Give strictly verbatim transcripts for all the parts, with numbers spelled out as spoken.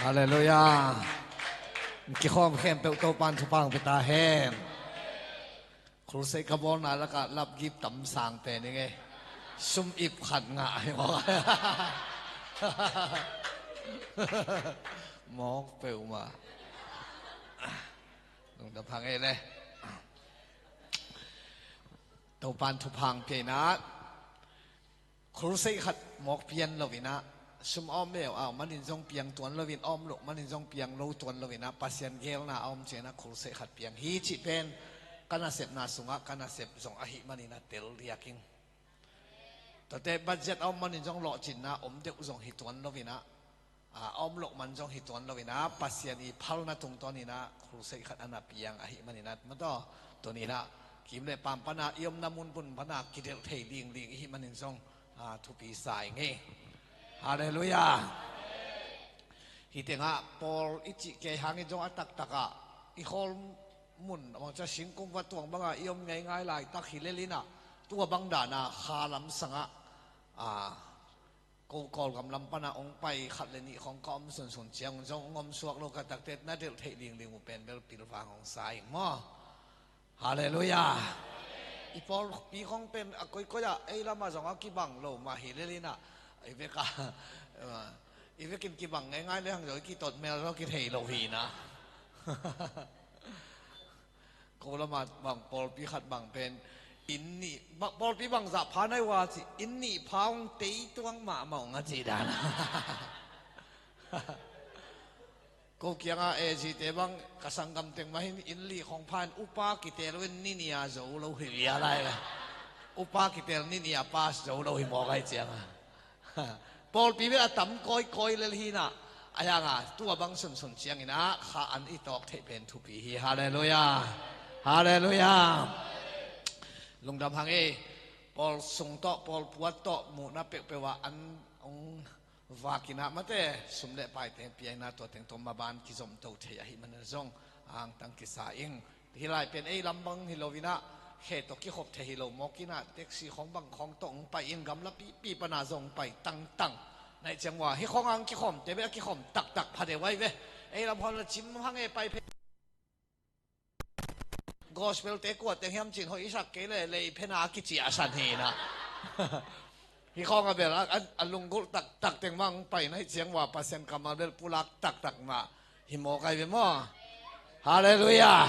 Halleluiah. Kikhawm khempeuh Topan thupha hong pia ta hen. Crusade ka bawlna lakah lapgip tam sang pen i ngei. Sum ip khat ngah hi mawk. Mawk peuhmah. Lungdam hang ei le. Topan thupha hong pia inah. Crusade khat mawk pian lo inah, sum a om meuh a om manin zong piang tuan loin, a om loh manin zong piang lo tuan lo inah, Pasian geelna a om ciangin ah crusade khat piang hi cih pen ka nasepna sungah ka nasep zong ahih manin ah tel diak ing. Tuate budget a om manin zong lawhcinna om deuh zong hi tuan lo inah, a, a om loh man zong hi tuan lo inah, Pasian i phalna tungtawn inah crusade khat a na piang ahih manin ah, mataw, tuni inah kim le paam pana i omna mun bun pana kidelh thei lingling i hih manin zong, a, thupi sa ing ei. Halleluiah. Hih tengah pawl i cih kei hangin zong a taktakah i khawl mun a bang cia singkung va tuang bangah i om ngeingai laitak hi lel inah, tua bang dana kha lamsangah, a, ko Kawlgam lam pana hong pai khat le nih khawng ka om sunsun ciang zong hong om suak lo ka takte na delh theih lingling uh pen bel pilvang hong sa ing maw. Halleluiah. I pawlpi khawng pen a koikoi ah ei lamah zong a kibang lo mah hi lel inah, i vekah, i vekin kibang ngeingai le hang zong i kitot mel zong kithei lo hi inah. Ko lamah bang pawlpi khat bang pen inn nih, bang, pawlpi bangzah pha nai ua ci, inn nih pha hong tei tuang mahmah ung a cih dan. Ko kiangah A G te bang ka sanggam teng mah hin inn li khawng pha in upa kitel uh in ni nih a zo lo hi via lai. Upa kitel ni nih a pass zo lo hi mawk ahih ciangah. Pawlpi bel a tam kawikawi lel hi inah, a hiangah tua bang sunsun ciang inah kha an i tawk theih pen thupi hi. Halleluiah. Halleluiah. Lungdam hang ei. Pawl sung tawh, pawl puat tawh muhna peuhpeuh ah an hong vak inah mate, sum le paite pia inah tua teng tawh maban kizomto thei ahih manin zong angtang kisa ing. Hih lai pen ei lam bang hi lo inah, khe tawh kikhop thei hi lo mawk inah, taxi khawng bang khawng tawh hong pai in, gamla pipi pana zong hong pai tangtang. Naih ciang ua hih khawng ang kikhawmte bel a kikhawm taktak pha deuh ahi ve. Ei lam khawng la cim hang e, pai phe. Gospel te kua teng hiam cin hoih i sak kei le lei phena a kiciahsan hi inah. Hih khawng a bel a, a, a lunggulh taktak teng mah hong pai naih ciang ua Pasian kammal bel pulak taktak mah hi mawk ahi ve maw. Halleluiah.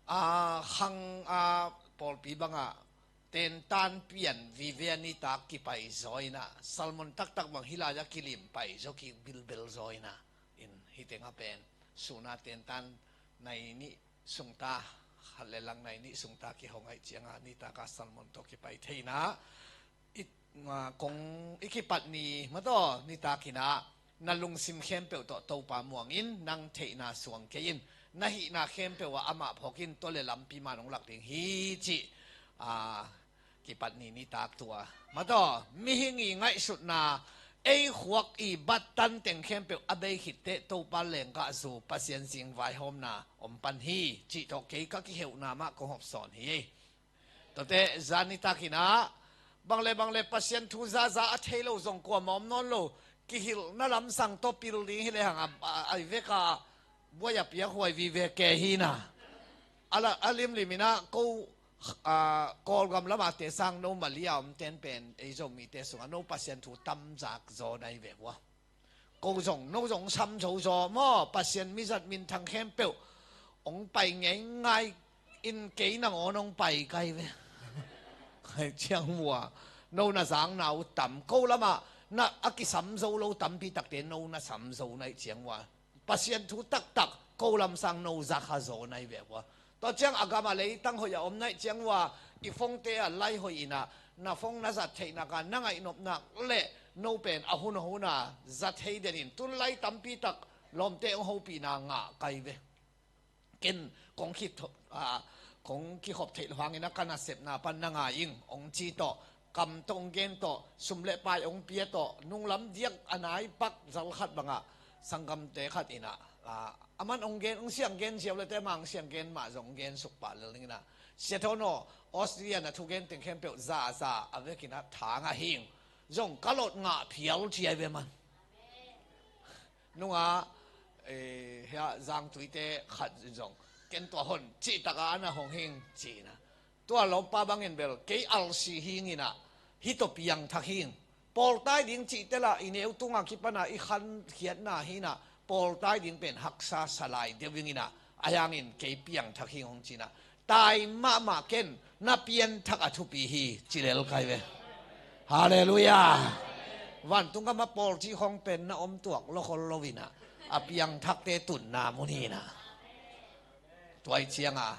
A, khang a, pawlpi bangah tentan pian vive a nitak kipai zaw inah, sermon taktak bang hih lai-ah kilim pai zaw, kibilbel zaw inah. In hih tengah pen suna tentan nai nih sungta, khat le lang nai nih sungta kihong ahih ciangah nitak a sermon tawh kipai thei inah, i, a, kong i kipat ni mataw nitak inah na lungsim khempeuh tawh Topa muang in, nang theihna suang kei in, na hihna khempeuh ah amah phawk in, tua le lampi man hong lak ding hi cih, a, kipat ni nitak tua mataw, mihing i ngaihsutna, ei khuak i battan teng khempeuh a bei khitteh Topa leenggahzu, Pasian zing vaihawmna om pan hi cih tawh kei ka kiheuhna mah kong hopsawn hi. Tuate zan nitak inah bang le bang le Pasian thu zaza a thei lo zong kuamah om nawn lo, kihilhna lamsang tawh pil ding hi le hang a, a, a i vekah buai a piakhuai vive kei hi inah. A la, a limlim inah ko, a, Kawlgam lamah te sang no Malaysia om ten pen ei Zomite sungah no Pasian thu tamzak zaw nai ve ua. Ko zong, no zong sam zo zaw maw, Pasian mizat minthang khempeuh hong pai ngeingai in kei nangawn hong pai kai ve. Ahih ciang ua no na zakna uh tam, ko lamah na a kisam zo lo tampi takte no na sam zo naih ciang ua Pasian thu taktak ko lamsang no zakha zaw nai ve ua. Tua ciang a gam a leitang hoih a om naih ciang ua i phone te ah lai hoih inah, na phone na zat theih nak a na ngaih nop nak le no pen a hun a hun a zat thei den in, tun lai tampi tak lawmte hong hopihna ngah kai ve. Ken kong khit, a, kong kikhop theih lo hang inah ka nasepna pan na ngai ing hong ci tawh, kam tawh hong gen tawh, sum le pai hong pia tawh, nunglam diak a nai pak zal khat bangah sanggamte khat inah, a, aman hong gen, hong siang gen ziau le te mah hong siang gen mah zong hong gen suk pah lel ding inah, Sia Thawn aw, Australia na thugen teng khempeuh zaza a vekin ah thang a hing zong ka lot ngah phial ci ahi ve man. Nunga, eh, hia zangtuite khat zong, ken tua hon cih taka ana hong hing ci-in ah, tua lawmpa bangin bel kei alsi hi ing in ah, hih tawh piangthak hi ing. Pawltai ding cih teh lah i neu tunga kipan a i khankhiatna hi in ah, pawltai ding pen haksa sa lai deuh ing in ah, ahi hangin kei piangthak hi ing hong ci in ah, tai mahmah ken, na pianthak a thupi hi, ci lel kai ve. Halleluiah. Vantung gam a pawl cih khawng pen na om tuak lawkhol lo in ah, a piangthakte tunna mun hi in ah. Tua ahih ciangin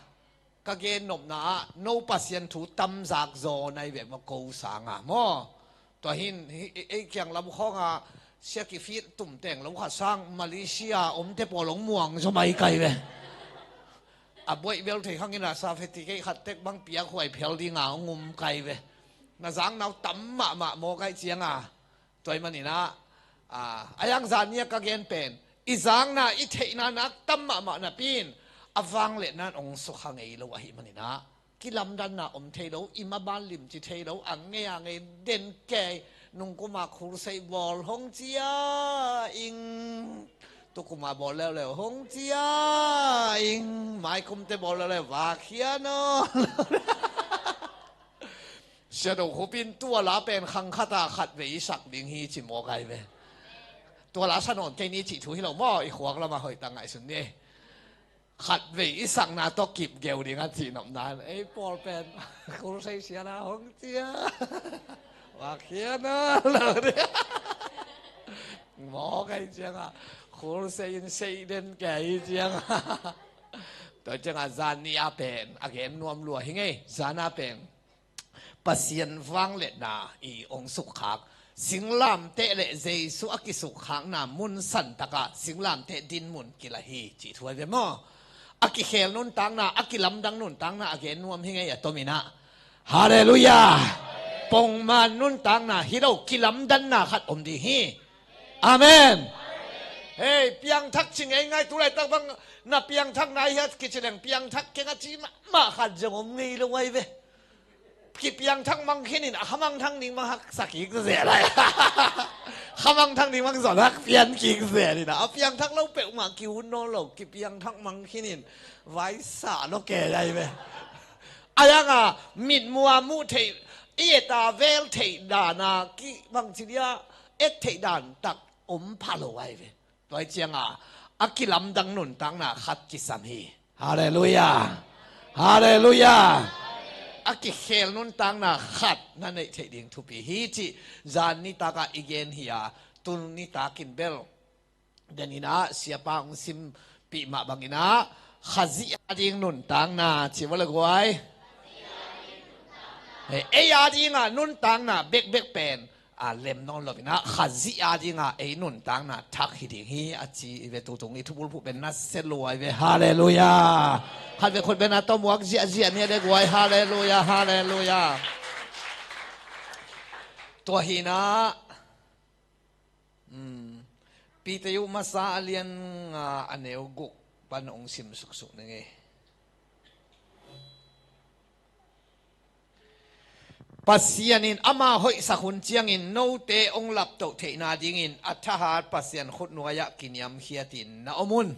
ka gen nopna ah, no Pasian thu tam zak zaw na hi ve maw, ko sangin maw. Tua hi in, hi, ei, ei kiang lam khawngah sia kifit tum teng lo khat sang Malaysia omte pawl hong muang zaw mai kai ve. A buaih bel thei khang in ah, certificate khat tek bang piakhuai phel dingin hong um kai ve. Na zakna uh tam mahmah maw, ka hih ciangin. Tua ahih manin ah, a, a, zan ni a ka gen pen, i zakna i theihna nak tam mahmah napi in, a vangliatna in hong sukha ngei lo ahih manin ah, kilamdanna om thei lo, i maban limci thei lo, a ngei a ngei den kei, nungkum a crusade bawl hong ci-a ing, tukum a bawl leuleu hong ci-a ing, maikumte bawl leuleu vak hian aw. Shadow Khup in tua la pen khang khat ah khatvei i sak ding hi, ci maw kai ve. Tua la sa nawn kei ni cih thu hi lo maw, i khuak lamah hoih tak ngaihsun ni. Khatvei i sakna tawh kip geu ding a cih nopna in, ei pawl pen crusade siana hong ci-a, vak hian aw lo ding. Maw, ka hih ciangin crusade in sei den kei ciangin. Tua ciangin zan ni a pen a gen nuam lua hi ing ei, zan a pen Pasian vangliatna i hong sukkhak, singlamteh le Jesu a kisukkhakna mun santak ah singlamteh dinmun kila hi, cih thu ahi ve maw. A kikhel nuntakna, a kilamdang nuntakna a gen nuam hi ing ei, a tom in ah. Halleluiah. Pongman nuntakna hi lo, kilamdanna khat om ding hi. Amen. Hei, piangthak ci ngeingai, tu laitak bang na piangthakna hi a kici leng, piangthak keng a ci mahmah khat zong om ngei lo ahi ve. Kipiangthak mang khin in, a khamangthang ding mang haksa kik zel lai. Khamangthang ding mang zon hak pian kik zel in ah, a piangthak lo peuhmah kihun nawn lo, kipiangthak mang khin in, vaisa lo kei lai ve. A yang a mitmuh a muh theih, i et a vel theih dan a ki bangci dia et theih dan tak om pha lo ahi ve. Tua ahih ciangin a kilamdang nuntakna khat kisam hi. Halleluiah. Halleluiah. A kikhel nuntakna khat na neih theih ding thupi hi, cih zan nitak ah i gen hi a, tu nitak in bel den in ah, siapa hong simpih mah bang in ah, Khazih a ding nuntakna, ci vo le guai. Hei, ei a ding ah nuntakna bekbek pen a lem nawn lo in ah, Khazih a ding ah ei nuntakna thak hi ding hi, a ci hi ve. Tutung i thubulphuh pen nasia lua hi ve. Halleluiah. Khat vei khut beng a tawh muak ziahziah ni le guai. Halleluiah, halleluiah. Tua hi in ah, um, Peter masa a lian nga a neu guk pan hong sim suksuk ning ei. Pasian in ama hoihsak hun ciangin note hong laptoh theihna dingin a thahat Pasian khutnuai ah kiniamkhiatin na om un.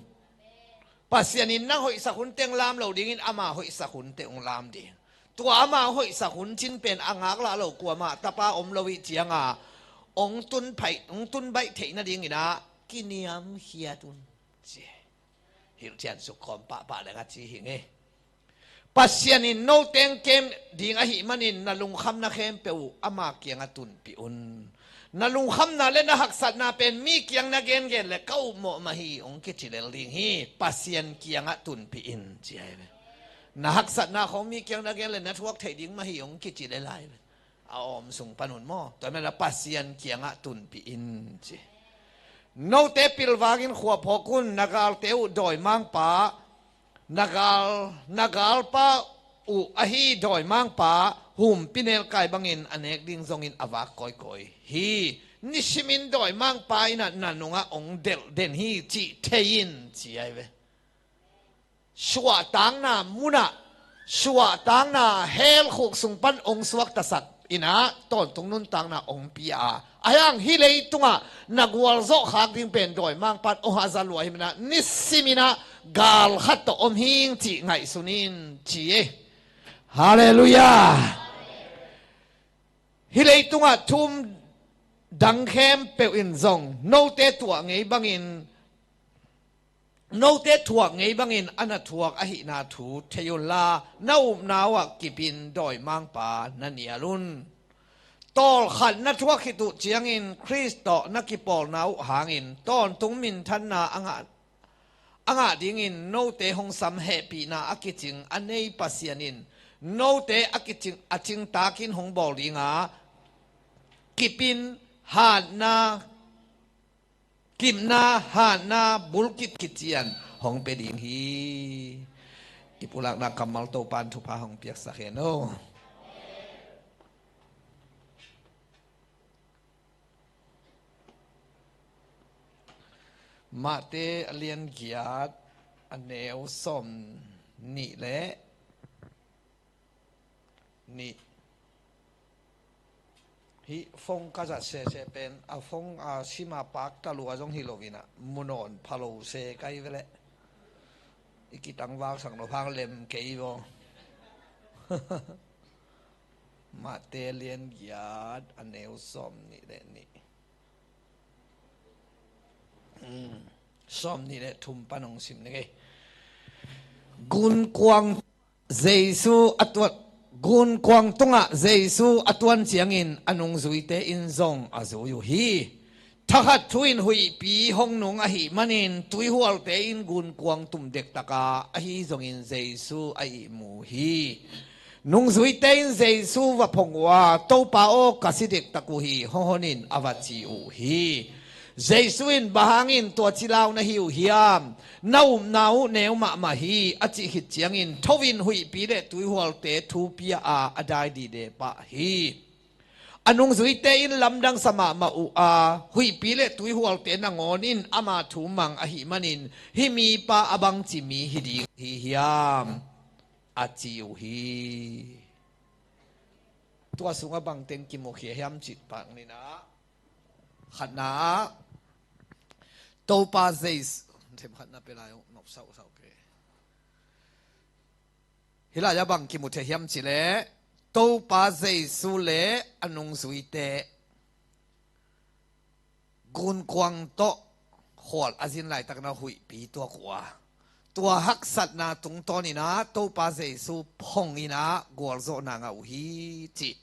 Pasian in nang hoihsak hun teng lam lo dingin ama hoihsak hun teng hong lam ding. Tua ama hoihsak hun cin pen a ngaklah lo kuamah tapa om lo ih ciangin hong tun phaih, hong tun baih theih nadingin ah kiniamkhiat un, ci. Hilhcian suk khawm pahpah leng a ci hi ing ei. Pasian in no teng kem ding ahih manin na lungkhamna khempeuh uh ama kiangah tunpih un. Na lungkhamna le na haksatna pen mi kiang na gengen le ka upmawh mah hi hong kici lel ding hi. Pasian kiangah tunpih in, ci ahi ve. Na haksatna khawng mi kiang na gen le na thuak theih ding mah hi hong kici lel ahi ve. A awm sung pan un maw. Tua manin ah Pasian kiangah tunpih in, ci. Note pilvangin khua phawk un, na galte uh dawimangpa, na gal, na galpa uh ahi dawimangpa humpinelkai bangin a nek ding zongin a vak kawikawi hi. Nisimin dawimangpa in ah na nungah hong delh den hi cih thei in, ci ahi ve. Suahtakna munah, suahtakna helkhuk sung pan hong suaktasak in ah tawntung nuntakna hong pia a, ahi hang hih leitungah na gualzawh khak ding pen dawimangpa'n hong hahzat lua hi manin ah, nisim in ah gal khat tawh om hing cih ngaihsun in ci e. Halleluiah. Hih leitungah thu um dang khempeuh in zong note tuah ngei bangin, note thuak ngei bangin a na thuak ahihna thu thei unla, na upna uhah kipin dawimangpa na nial un. Tawlkhat na thuak khit uh ciangin Khrist tawh na kipawlna uh hangin tawntung minthanna a ngah, a ngah dingin note hong sam hehpihna a kicing a nei Pasian in note a kicing, a cingtakin hong bawl ding a, kipin hatna, kipna, hatna bulkip kician hong pia ding hi. I pulakna kammal Topa'n thupha hong piaksak hen aw. Mate a lian giat, a neu sawmnih le nih. Hih phone ka zat sese pen, a phone a sim a pakta lua zong hi lo in ah, munawn phalo se kai ve leh. I kitangvaksak nop hang lem kei vaw. Mate lian giat, a neu sawmnih le nih. Hmm. Sawmnih le thum pan hong sim ni kei. Gunkuang Jesu a tuan, gunkuang tungah Jesu a tuan ciangin a nungzuite in zong a zui uh hi. Thakhat thu in huihpi hong nung ahih manin tuihualte in gunkuang tum dektak a, ahi zongin Jesu a ihmu hi. Nungzuite in Jesu va phong uh a, "Topa aw, ka si dektak uh hi," hong hon in a va ci uh hi. Jesu in, "Bang hangin tua ci lau na hi uh hiam? Na upna uh neu mahmah hi," a cih khit ciangin tho in huihpi le tuihualte thu pia a, a dai dide pah hi. A nungzuite in lamdang sa mahmah uh a, huihpi le tuihualte nangawn in ama thu mang ahih manin, "Hih mipa a bangci mi hi ding hi hiam?" a ci uh hi. Tua sungah bangteng kimukhia hiam cih pak ni in ah, khatna ah Topa Jesu, them khatna pe lai uh, nop sauh sauh ke. Hih lai ah bang kimu thei hiam cih leh, Topa Jesu le a nungzuite gunkuang tawh khual a zin laitakin ah huihpi tuak uh a, tua haksatna tungtawn in ah Topa Jesu phong in ah gualzawhna ngah uh hi cih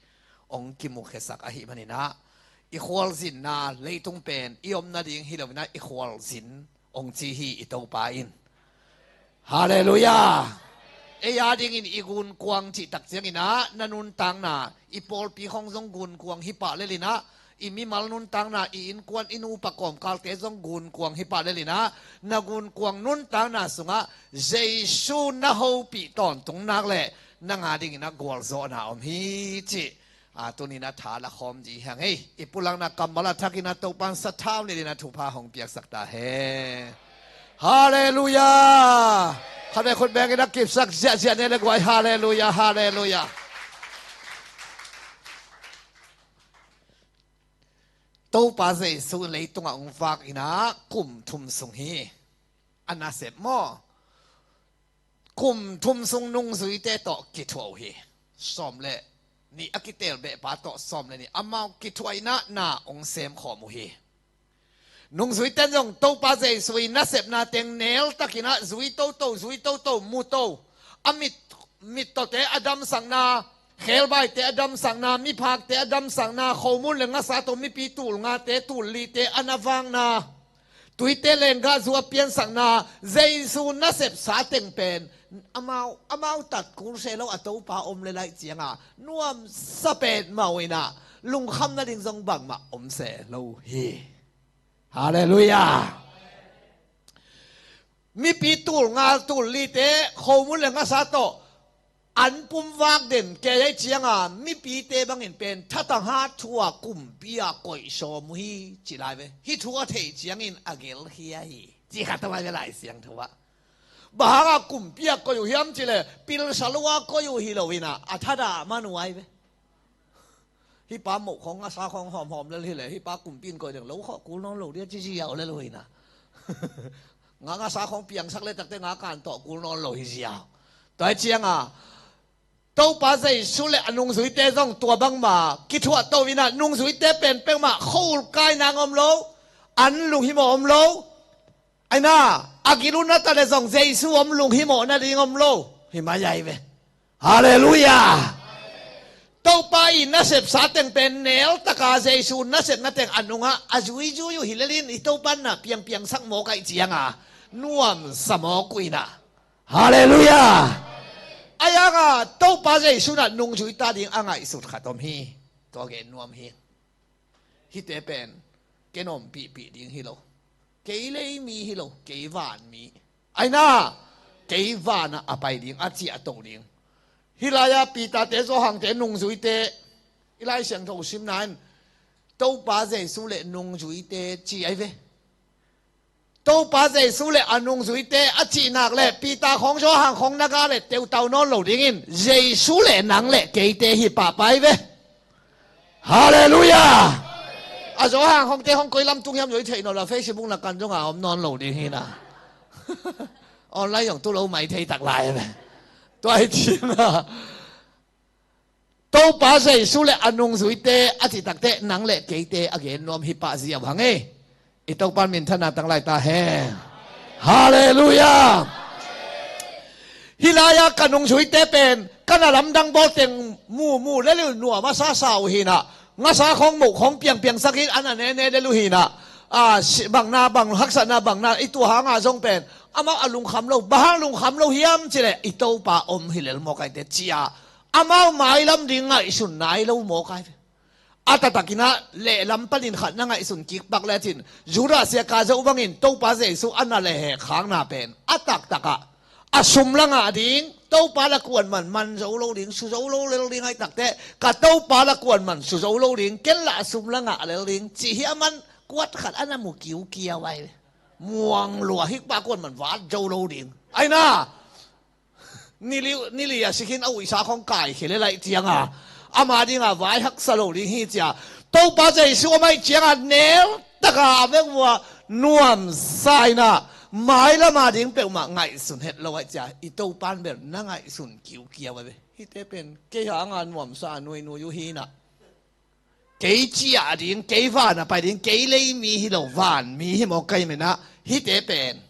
hong kimukhiasak ahih manin ah, i khualzinna leitung pen i om nading hi lo in ah, i khualzin hong ci hi i Topa in. Halleluiah. Ei a dingin i gunkuang cih tak ciangin ah, na nuntakna, i pawlpi khawng zong gunkuang hi pah lel in ah, i mimal nuntakna, i innkuan, i nupa kawmkalte zong gunkuang hi pah lel in ah, na gunkuang nuntakna sungah Jesu na hopih tawntung nak leh, nang a dingin ah gualzawhna om hi cih a, tuni in ah tha la khawm dih hi hang ei. I pulakna kammal a thakin ah Topa'n sathau nilhin ah thupha hong piaksak ta hen. Halleluiah. Khat vei khut bengin ah kipsak ziahziah ni le guai. Halleluiah, halleluiah. Topa Jesu in leitungah hong vak in ah kum thum sung hi. A nasep maw? Kum thum sung nungzuite tawh kithuah uh hi. Sawm le nih a kiteel beh pa tawh sawm le nih amau kithuah in ah na hong sem khawm uh hi. Nungzuite in zong Topa Jesu i nasepna teng neel takin ah zui toto, zui toto, mu to. A mit, mittawte a damsakna, khebaite a damsakna, miphakte a damsakna, khomun le ngasa tawh mipi tul ngate, tul lite a na vakna, tuite lenggahzu a piansakna, Jesu nasepsa teng pen amau, amau tat kul se lo a Topa om le laih ciangah nuamsa petmah uh in ah, lungkham nading zong bangmah om se lo hi. Halleluiah. Mipi tul nga, tul lite khomun le ngasa tawh an pum vak den kei ahih ciangah, mipite bangin pen thatanghat thu-a kumpi-a koih sawm uh hi ci lai ve. Hih thu a theih ciangin a gelkhia hi ci khat a vai ve Lai Siangtho ah. Bang hangah kumpi-a koih uh hiam cih leh, pilsa lo-a koih uh hi lo in ah, a thadah man uh ai ve. Hih pa moh khawng ngasa khawng hawmhawm lel hi leh, hih pa kumpi in koih deng lo khawh kul nawn lo dia ci ziau lel uh hi na. Nga ngasa khawng piangsak le takte nga kan tawh kul nawn lo hi ziau. Tua hi cianga Topa Jesu le a nungzuite zong tua bangma kithuah to inah, nungzuite pen peuhmah khua-ul kai nang om lo, an lunghimawh om lo. Aina, a gil uh na ta le zong Jesu om lunghimawh nading om lo. Hi mai ai ve. Halleluiah. Topa i nasepsa teng pen nel taka Jesu nasepna teng a nungah a zuizui uh hi lelin, i Topa na piangpiangsak mawk aih cianga nuamsa mawk uh inah. Halleluiah. Ahi hanga Topa Jesu na nungzui ta ding a ngaihsut khat om hi. Tua gen nuam hi. Hihte pen ken ompihpih ding hi lo. Kei lei mi hi lo, kei van mi. Aina, kei vanah a pai ding, a ciah to ding. Hih lai-a Peter-te, Johan-te nungzuite, i Lai Siangtho simna in Topa Jesu le nungzuite ci ai ve. Topa Jesu le a nungzuite a cihnak le Peter khawng, Johan khawng na ga le teutau nawn lo dingin Jesu le nang le keite hi pahpai ve. Halleluiah. A Johan khawngte khawng koi lam tung hiam zoi theih nawn lo, Facebook na kan zong a om nawn lo ding hi na. Online zong tu lo mai thei tak lai ve. Tua hi cianga Topa Jesu le a nungzuite a cih takte nang le keite a gen nuam hi pah ziau hang ei. I Topa minthanna tang lai ta hen. Halleluiah. Hih lai-a ka nungzuite pen ka na lamdang bawl teng mumu lel uh nuam a sasa uh hinah, ngasa khawng moh khawng piangpiangsak in a na nene lel uh hinah, a, bangna bang haksatna bangna i tuah hangah zong pen amau a lungkham lo, bang hang lungkham lo hiam cileh i Topa om hi lel mawk aite cia amau mailam ding ngaihsun nai lo mawk ai ve. A taktakinah lehlam panin khat na ngaihsun kikpak lecin Judas Iskariot bangin Topa Jesu a na le hehkhakna pen a taktakah a sum la ngah ding, Topa la kuanman man zo lo ding, su zo lo lel ding ai takte, ka Topa la kuanman su zo lo ding, ken la a sum la ngah lel ding cih hi a man kuat khat a na mu kiukiau ai ve. Muang lua hikpa kuanman vat zo lo ding. Aina, nili, nili a sikhin a uisa khawng kaikhia le laih cianga ama dinga vai haksa lo ding hi cia. Topa Jesu a maih cianga nel taka a vek vua nuamsa inah mailama ding peuhmah ngaihsun het lo aih cia. I Topan bel na ngaihsun kiukiau a ve. Hihte pen kei hanga nuamsa a nuinui uh hinah. Kei ciah ding, kei van a pai ding, kei lei mi hi lo, van mi hi maw kei menah hihte pen.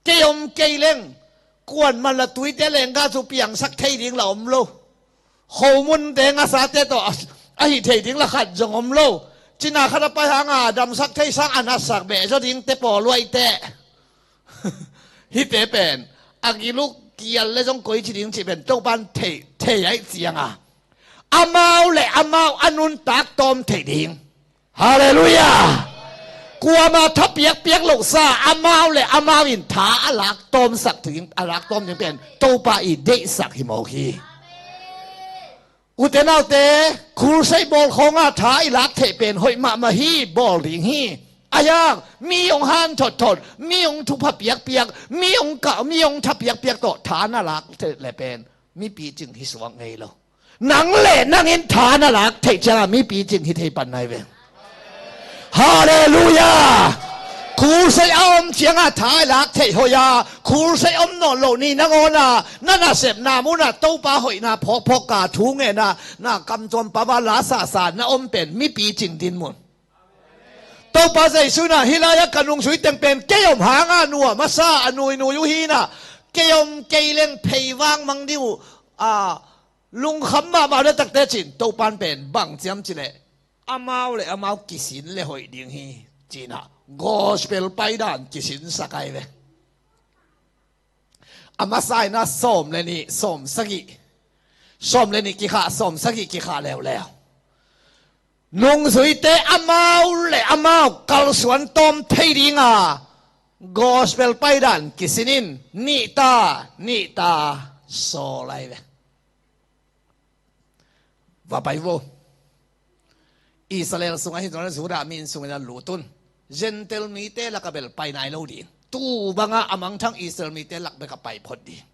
Kei om kei leng, kuanman la tuite lengga cu piangsak thei ding la om lo. Homunte ngasate tawh a, a hih thei ding la khat zong om lo. Cina khat a pai hanga damsak thei sang a natsak behzaw dingte pawl uaite. Hihte pen a giluk kial le zong koici ding cih pen Topan thei, thei aih cianga amau le amau a nuntak tawm theih ding. Halleluiah. Kuama tha piakpiak lohsa amau le amau in tha a lak tawmsak ding, a lak tawm ding pen Topa i deihsak hi mawk hi. Ute naute, crusade bawl khawngah tha i lak theih pen hoih mahmah hi, bawl ding hi. A hiang mi hong han thotthot, mi hong thupha piakpiak, mi hong kah, mi hong tha piakpiak tawh tha na lak theih le pen mipi cing hi suak ngei lo. Nang le nangin tha na lak theih ciangah mipi cing hi thei pan nai ve. Halleluiah. Crusade a om ciangah tha i lak theih hoih a, crusade om nawn loh ni nangawna na nasepna munah Topa hoihna phawkphawk ka thu ngena na kamtuam pava la sasa na om pen mipi cing din mun. Topa Jesu inah hih lai-ah ka nungzui teng pen kei om hanga nuam a sa a nuinui uh hinah, kei om kei leng phei vangmang dih uh a, lungkham mahmah le takte cin Topan pen bang ciam cileh amau le amau kisin le hoih ding hi cinah gospel paidan kisinsak ai ve. A masa inah sawm le nih, sawm sagih, sawm le nih kikhah, sawm sagih kikhah leuleu. Nungzuite amau le amau kalsuan tawm thei dinga gospel paidan kisinin nihta nihta sawl ai ve. Va pai vo. Israel sungah hi zongin Judah mi in sungin a lut un. Gentile mite lakah bel pai nai lo ding. Tu bangah a mangthang Israel mite lak bekah pai phot ding.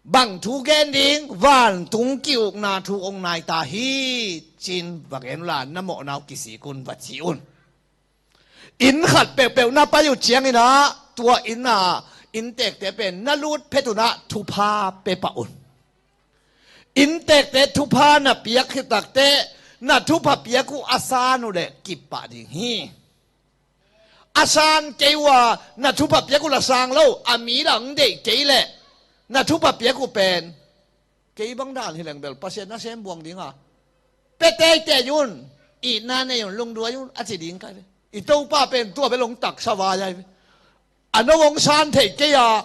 Bang thu gen ding? Vantung ki-ukna thu hong nai ta hi, ci-in va gen unla, na mawhna uh kisik un, va ci un. Inn khat peuhpeuh na pai uh ciangin ah, tua inn ah innteekte pen na lut phet un ah thupha pia pah un. Innteekte thupha na piak khit takteh, na thupha piak uh a san uh leh kip pah ding hi. A san kei uh a, na thupha piak uh la sang lo, a mi la hong deih kei leh na thupha piak uh pen, kei bang dan hi leng bel Pasian nasem buang ding a, pia teitei un, itna nei un, lungduai un, a ci ding ka hi ve. I Topa pen tua bel hong taksa vai ahi ve. A no hong san thei kei a,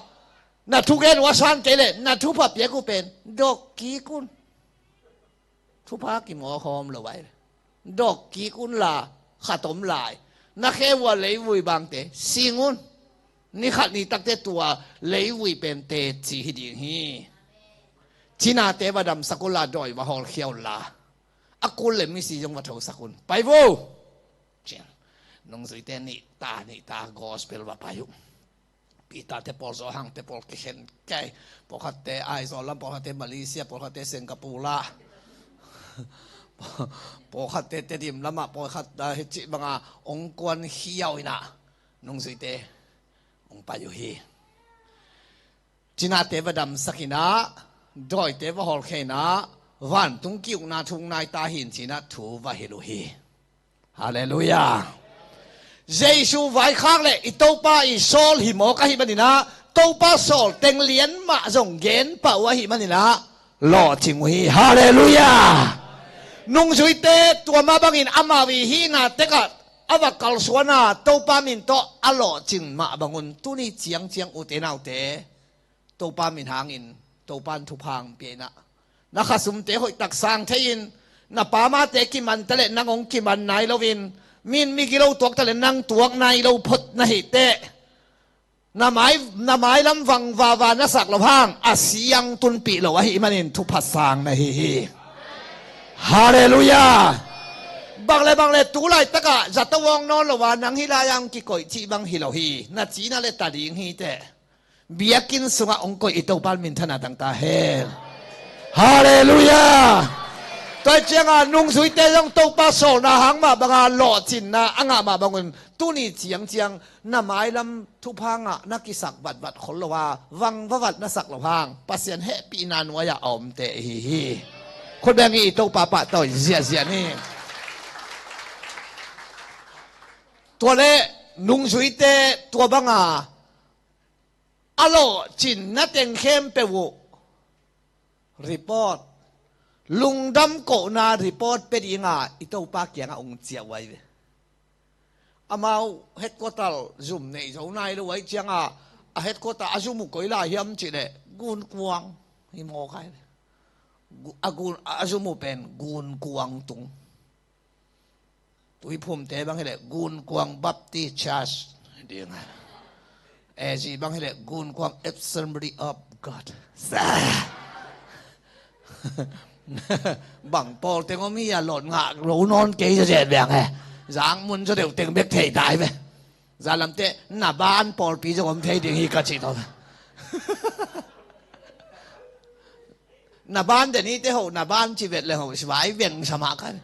na thugen uh a san kei leh na thupha piak uh pen dawk kik un. Thupha kimawkhawm lo vai. Dawk kik unla, khat om lai, na khe uh a leivui bangte sing un. Ni khat ni takteh tua leivui pen teci hi ding hi. Cinate va damsak unla, dawi va hawlkhia unla, a kul le misi zong va thosak un. Pai vo. Cian. Nungzuite nihta nihta gospel va pai uh. Peter te pawl, Johan te pawl kikhen kei. Pawlkhatte Aizawl lam, pawlkhatte Malaysia, pawlkhatte Singapore la. Pawlkhatte Tedim lamah, pawlkhat, ah, hih cih banga hong kuan khiau inah nungzuite hong pai uh hi. Cinate va damsak inah, dawite va hawlkhia inah, vantung ki-ukna thu hong nai ta hi, ci-inah thu va hilh uh hi. Halleluiah. Jesu vaikhak le i Topa i sawl hi mawk ahih maninah, Topa sawl teng lian mah zong gen pah uh ahih maninah, lawhcing uh hi. Halleluiah. Nungzuite tua mah bangin amau i hihna tekah a va kalsuana Topa min tawh a lawhcing mah bangun tuni ciangciang ute naute, Topa min hangin Topa in thupha hong pia inah, na khasumte hoihtak sang thei-in, na pamate kiman ta leh nang hong kiman nai loin, mi in migilo tuak ta leh nang tuak nai lo phot na hi teh, na mai, na mailam vangvava na sak loh hang a siang tunpih lo ahih manin thupha sang na hi hi. Halleluiah. Bang le bang le tu laitakah zato awng nawn lo a, nang hih lai-ah hong kikoih cih bang hi lo hi. Na cina le ta ding hi teh. Biakinn sungah hong koih i Topa in minthanna tang ta hen. Halleluiah. Tua hi cianga nungzuite zong Topa sawlna hang mah banga lawhcinna a ngah mah bangun tuni ciangciang na mailam thupha ngah na kisak vatvat khol lo a, vang vavat na sak loh hang Pasian hehpihna nuai-ah a omte ihi hi. Khut beng hi, i Topa pahtawi ziahziah ni. Tua le nungzuite tua banga a lawhcinna teng khempeuh uh report, lungdam kohna report pia dinga i Topa kiangah hong ciah uh ahi ve. Amau headquarter zum nei zo nai lo ahi cianga, a headquarter a zum uh koi lai hiam cih leh Gunkuang hi mawk ahi ve. Gu-, a gun, a zum uh pen Gunkuang tung. Tuiphumte bang hileh Gunkuang Baptist Church ding. A Z bang hileh Gunkuang Assembly of God. Sa. Bang pawl teng om hi a, lawt ngah lo nawn kei zawzen beng he. Zang mun zaw deuh teng bek thei tai ve. Zalamte na ban pawlpi zong om thei ding hi ka cih tawh. Na ban denite ho, na ban civet le ho, sivai veng samah kan.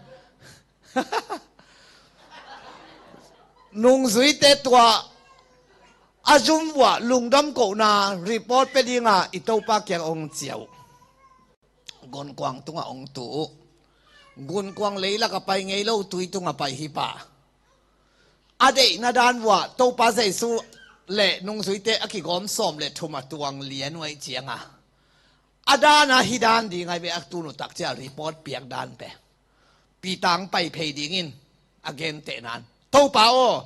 Nungzuite tua a zum uah lungdam kohna report pia dinga i Topa kiang hong ciah uh. Gunkuang tungah hong tu uh. Gunkuang leilak a pai ngei lo, tui tungah pai hi pah. A deihna dan uah Topa Jesu le nungzuite a kigawm sawm le thum a tuang lian uh ahi cianga, a dana hi dan ding ahi ve, a tun uh takcia report piak dan pe. Peter hong pai phei dingin a gentehna in, Topa aw,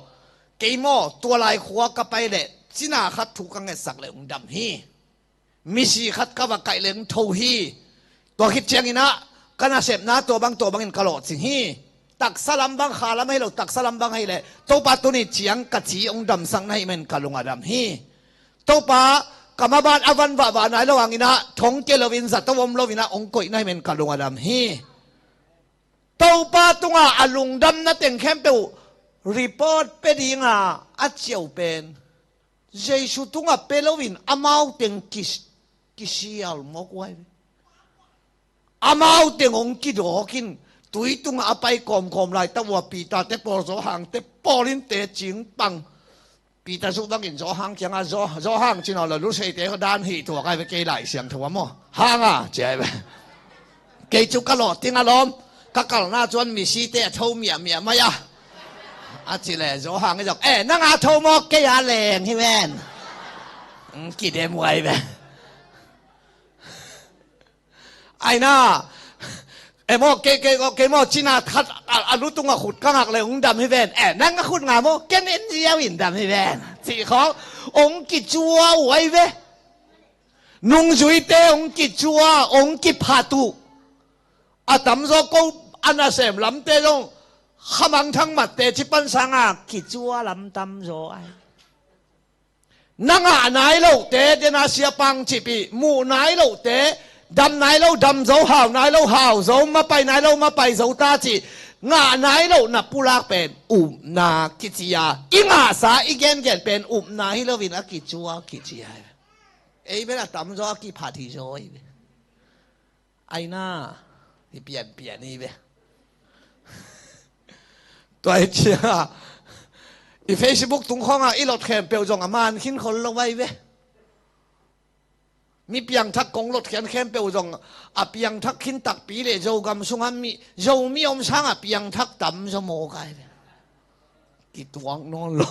kei maw tua lai khua ka pai leh cina khat thu ka ngetsak leh hong dam hi. Misi khat ka va kaih leh hong tho hi. Tua khit cianginah ka nasepna tua bang tua bangin ka lawhcing hi. Taksa lam bang, kha lam ahi lo, taksa lam bang ahi leh Topa tuni ciang ka ci hong damsak na hih men ka lung a dam hi. Topa, ka maban a van vahvah nai lo hanginah thong kia loin zato om loinah hong koih na hih men ka lung a dam hi. Topa tunga a lungdamna teng khempeuh report pia dinga a ciah uh pen Jesu tungah pia loin amau teng kis Kisial mawk uh ai ve. Amau teng hong kidawk in, tui tungah a pai kawmkawm laitak uh a Peter te pawl, Johan te pawl in teci pang. Peter suk bangin Johan kiangah, Jo-, Johan ci nawn lo, Lusei te dan hih thuak ai ve, kei Lai Siangtho a maw. Hang a, ci ai ve. Kei cu ka lawh ting a lawm, ka kalna cuan misi te a tho miahmiah mai a. A ci le Johan i zong, eh, nang a tho maw, kei a leng hi ven. Kidem uh ai ve. Ai na, e maw, kei, kei, kei maw, cina khat a, a lu tungah khut ka ngak le hong dam hi ven. Eh, nang a khut nga maw, ken en ziau in dam hi ven. Cih khawng, hong kicua uh ai ve. Nungzuite hong kicua, hong kiphat uh. A tamzaw ko a nasem lamte zong, khamangthang matte ci pan sanga kicua lam tamzaw ai. Na ngah nai lote, dena siapang cipih, muh nai lote, dam nai lo, dam zo, hau nai lo, hau zo, mapai nai lo, mapai zo ta cih, ngah nai lo na pulak pen upna kici a, i ngahsa, i gengen pen upna hi loin a kicua kici a. Ei bel a tamzaw a kiphat hi zaw i bel. Ai na, hi pianpian hi ve. Tua hi ciangah i Facebook tung khawngah i lot khempeuh zong a man khin khol lo vai ve. Mi piangthak kong lot khian khempeuh zong a piangthak khin takpi le Zogam sungah mi, Zomi om sangah piangthak tam zaw maw kai ve. Kituak nawn lo.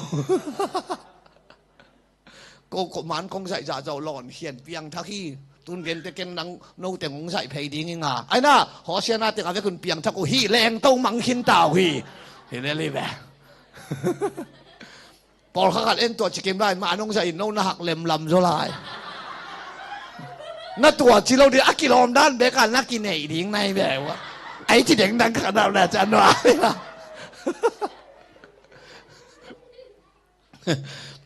Ko, ko man kong zaih zahzah uh lawn khian piangthak hi. Tun gente ken nang noteng hong zaih phei ding hi nga. Ai na, Hosiana teng a vekun piangthak uh hi, lengto mang khin ta uh hi. Hi le li ve. Pawlkha khat en tua cikim lai, man hong zaih in no na hak lemlam zaw lai. Na tua ci lo ding, a kilawm dan bek a na kineih ding nai ve uh a. Ai ci dengdang khat na na can nua.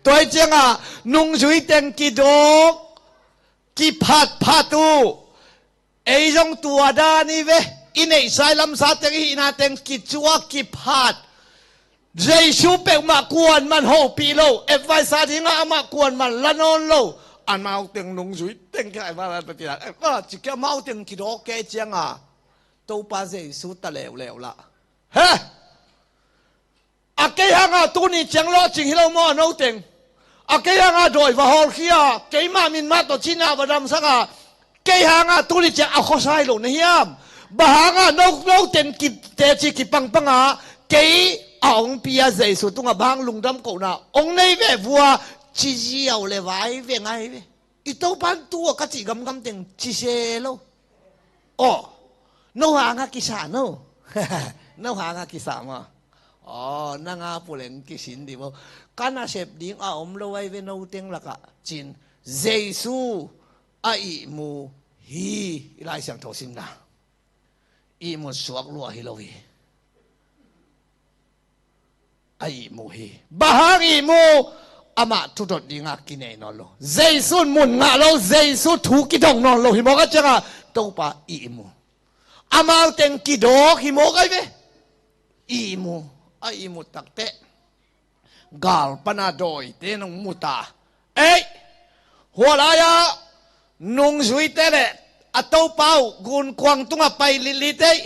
Tua hi ciangah nungzui teng kidawk, kiphatphat uh. Ei zong tua dan hi ve. I neihsa i lamsa teng, i hihna teng kicua kiphat. Jesu peuhmah kuanman hopih lo. Advice a dingah amah kuanman la nawn lo. Amau teng nungzui teng kia, advice a dingah, advice a dingah amau teng kidawk kei ciangah Topa Jesu ta leuleu lah. He! A kei hanga tuni ciang lawhcing hi lo maw a noteng? A kei hanga dawi va hawlkhia, keimah min mah tawh cina va damsaka, kei hanga tuni ciang a khuasai lo na hiam? Bang hanga no, noteng ki, teci kipangpanga, kei a hong pia Jesu tungah bang lungdam kohna hong nei ve vua, ci ziau le vai ve ngai ve. I Topan tua ka cih gamgam teng ci se lo. Aw, no hanga kisa no. No hanga kisa maw? Aw, nanga puleng kisin dih maw? Ka nasep ding a om lo ai ve no teng lakah cin. Jesu a ihmu hi, i Lai Siangtho simna. Ihmut suak lua hi lo hi. A ihmu hi. Bang hang ihmu? Amah thudot dinga kinei nawn lo. Jesu in mun ngah lo, Jesu thu kidong nawn lo hi mawk a cianga Topa ihmu. Amau teng kidawk hi mawk ai ve. Ihmu. A ihmu takteh gal pana dawite nong muta. Ei! Hualai-ah nungzuite le a Topa uh gunkuang tungah pai litlit ei.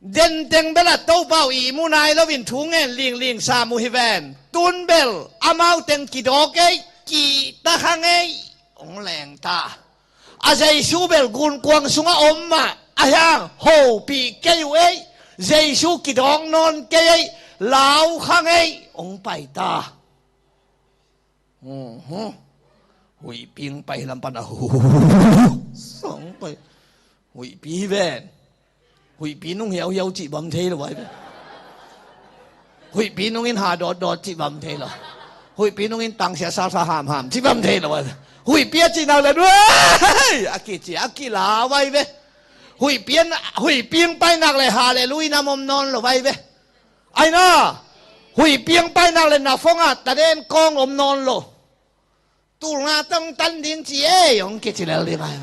Denteng bel a Topa uh ihmu nai loin thu ngen lingling sam uh hi ven. Tun bel amau teng kidawk ei, kihta khang ei. Hong leng ta. A Jesu bel gunkuang sungah om mah a hiang hopih kei uh ei. Jesu kidawk nawn kei ei. Lau khang ei. Hong pai ta. Huihpi hong pai hi lam pana. Song pai. Huihpi hi ven. Huihpi nung hiauhiau cih bang thei lo ai ve. Huihpi nungin ha dawtdawt cih bang thei lo. Huihpi nungin tangsia sasa hamham cih bang thei lo ai ve. Huihpi a cih nak le nuai a kici a kila vai ve. Huihpi an, huihpi hong pai nak le hallelujah nam om nawn lo vai ve. Ai na, huihpi hong pai nak le na phone ah taden kawng om nawn lo. Tulna tong tan ding ci ei hong kici lel ding ai.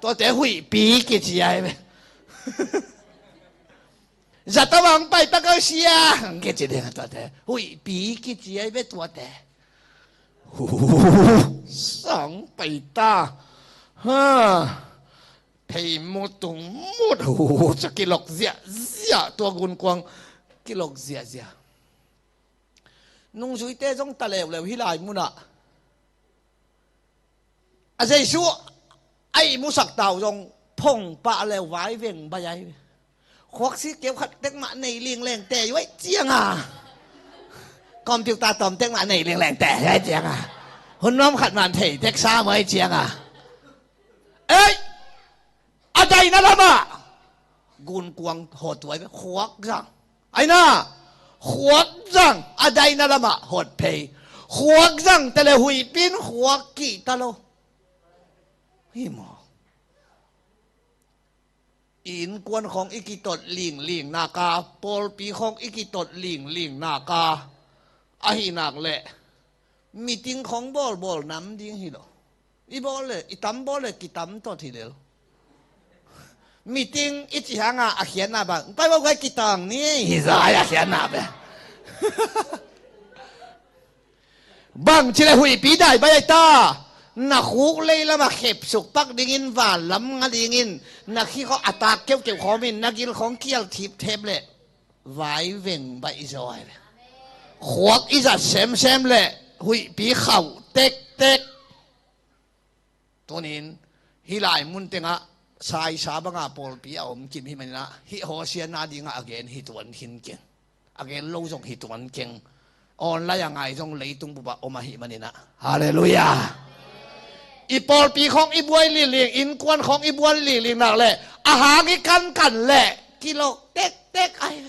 Tuate huihpi kici ai ve. Zatawang pai pakau sia hong kici ding tuate. Huihpi kici ai ve tuate. Sang pai ta. Ha. Phei mut tung mut hu, ca kilok ziahziah, tua gunkuang kilok ziahziah. Nungzuite zong ta leuleu hih lai munah a Jesu a ihmusak tau zong phong pah leu vaiveng baih ai. Khuaksi keu khat tek mah nei lingleng te yuai cianga, computer tawm tek mah nei lingleng te yuai cianga, hun nuam khat man thei tek sa mai cianga. Ei, a daina lamah gunkuang hawtuai ve, khuak zang. Aina, khuak zang, a daina lamah hot phei. Khuak zang tele huihpin khuak kihta lo. Hi maw? I innkuan khawng i kitot lingling naka, pawlpi khawng i kitot lingling naka, ahi nak leh meeting khawng bawlbawl nam ding hi lo. I bawl le, i tam bawl le, kitam tot hi lel. Meeting i ci hanga a khiatna bang pai bawl gai kitang ni hi zai a khiatna be. Bang cile huihpi dai bai ai ta. Na khuk lei lama khepsuk pak dingin, van lam nga dingin, na khi khawng a tak keukeu khawmin, na gil khawng kial thip thep le vaiveng baih i zaw ai le. Khuak i zat semsem le huihpi khauh tektek. Tunin hih lai mun tengah saisa banga pawlpi a om kim hih maninah hih hawsia na dingah a gen hi tuan khin keng. A gen lo zong hi tuan keng. Online a ngai zong leitung bupah om ahih maninah. Halleluiah. I pawlpi khawng i buai lingling, innkuan khawng i buai lingling nak leh a hang i kankan leh kilok tektek ai.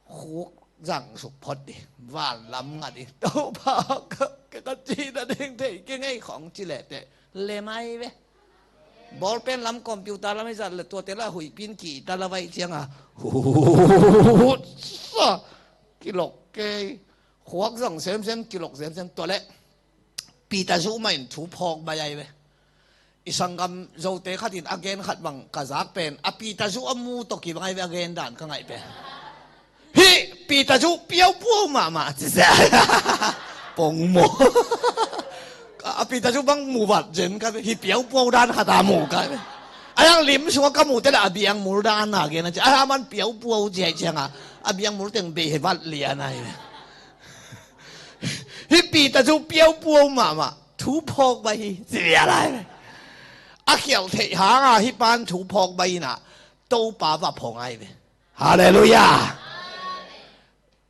Khuk zang suk phot dih, van lam ngat dih. Topa ka, ka, ka cihna ding thei kei ngei khawng ci lehteh lem ai ve. Bawlpen lam, computer lam i zat le tuate la huihpin kihta la vaih cianga hutsa kilok kei. Khuak zang semsem, kilok semsem tua leh Peter Zu mah in thu phawk baih ai ve. I sanggam Zote khatin a gen khat bang ka zak pen a Peter Zu a mu tawh kibang ai ve, a gen dan ka ngaih pen. Hih Peter Zu piaupuau mahmah ci se. Pong maw? A Peter Zu bang mu vat zen ka ve, hih piaupuau dan khata mu ka ve. A yang lim sungah ka mu te la a biang mul dan a gen a ci. A man piaupuau ci ai cianga a biang mul teng bei he vat lian ai ve. Hih Peter Zu piaupuau mahmah, thu phawk baih hi ci bia lai ve. A khialh theih hanga hih pan thu phawk baih inah Topa va phong ai ve. Halleluiah.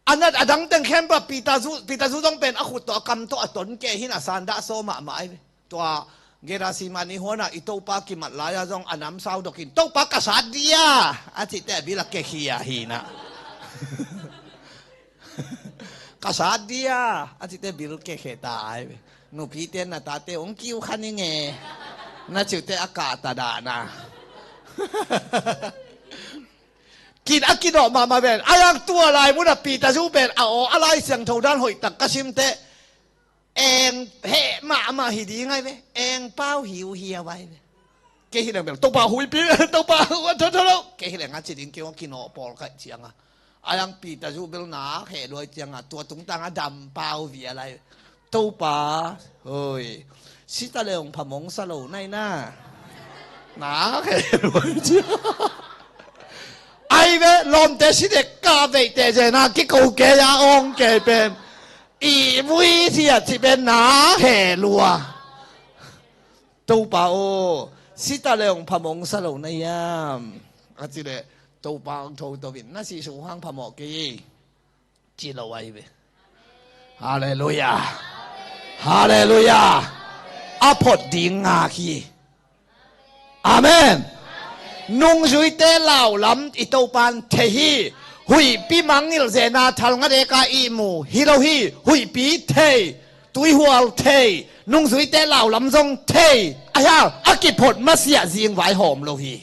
A nat a dang teng khempeuh Peter Zu, Peter Zu zong pen a khut tawh a kam tawh a ton kei hin a sandah saw mahmah ai ve. Tua Gethsemane huanah i Topa kimat lai-a zong a namsau dokin Topa ka sat dia a cihte a bil a kekhia hinah. Ka sat dia a cihte bil kekhe ta ai ve. Nupite na tate hong kiu kha ni nge na ciute a kahta dahna. Kin a kinawh mahmah ven a yang tua lai munah Peter Zu pen a aw a Lai Siangtho dan hoihtak ka simte eng heh mahmah hi ding ai ve. Eng pau hiuhiau ai ve. Kei hileng bel Topa huipi, Topa huipi, tho tho lo. Kei hileng a ci ding kei hong kinawh pawl kaih cianga a yang Peter Zu bel nak heh luai cianga tua tungtanga dam pau vial ai ve. Topa hoi, sita le hong phamong sa lo nai na. Nak heh luai cianga ai ve. Lawmte si dek ka veihte zena kiko kei a ong kei pen i vui sia ci pen na he lua. Topa aw, sita le hong phamong sa lo na hiam a ci leh Topa hong thoto in na sih suhang phamawh kei ci lo ai ve. Halleluiah. Halleluiah. A phot ding ngak hi. Amen. Nungzuite laulam i Topan thei hi. Huihpi mangngilh zena thalnga deka ihmu hi lo hi. Huihpi thei, tuihual thei, nungzuite laulam zong thei. A hial a kiphot masiah zing vaihawm lo hi.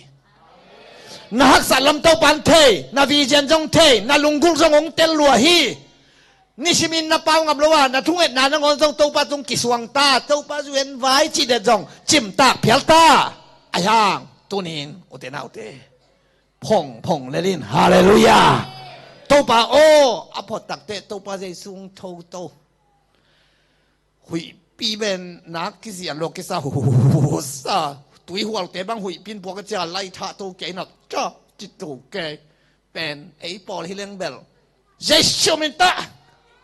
Na haksat lam Topan thei, na vision zong thei, na lunggulh zong hong tel lua hi. Nisimin na pau ngam lo a, na thungetna nangawn zong Topa tung kisuang ta, Topa zuen vai cih det zong cimtak phial ta. A hiang tunin ute naute, phong phong lelin, halleluiah. Topa aw, a phot takte Topa Jesu hong thoto. Huih Huihpi pen nak kizian lo kisa huhuhusa. Tuihualte bang huihpi in puak a cia lai thah to kei nak ca ci to kei. Pen ei pawl hi leng bel Jesu min tawh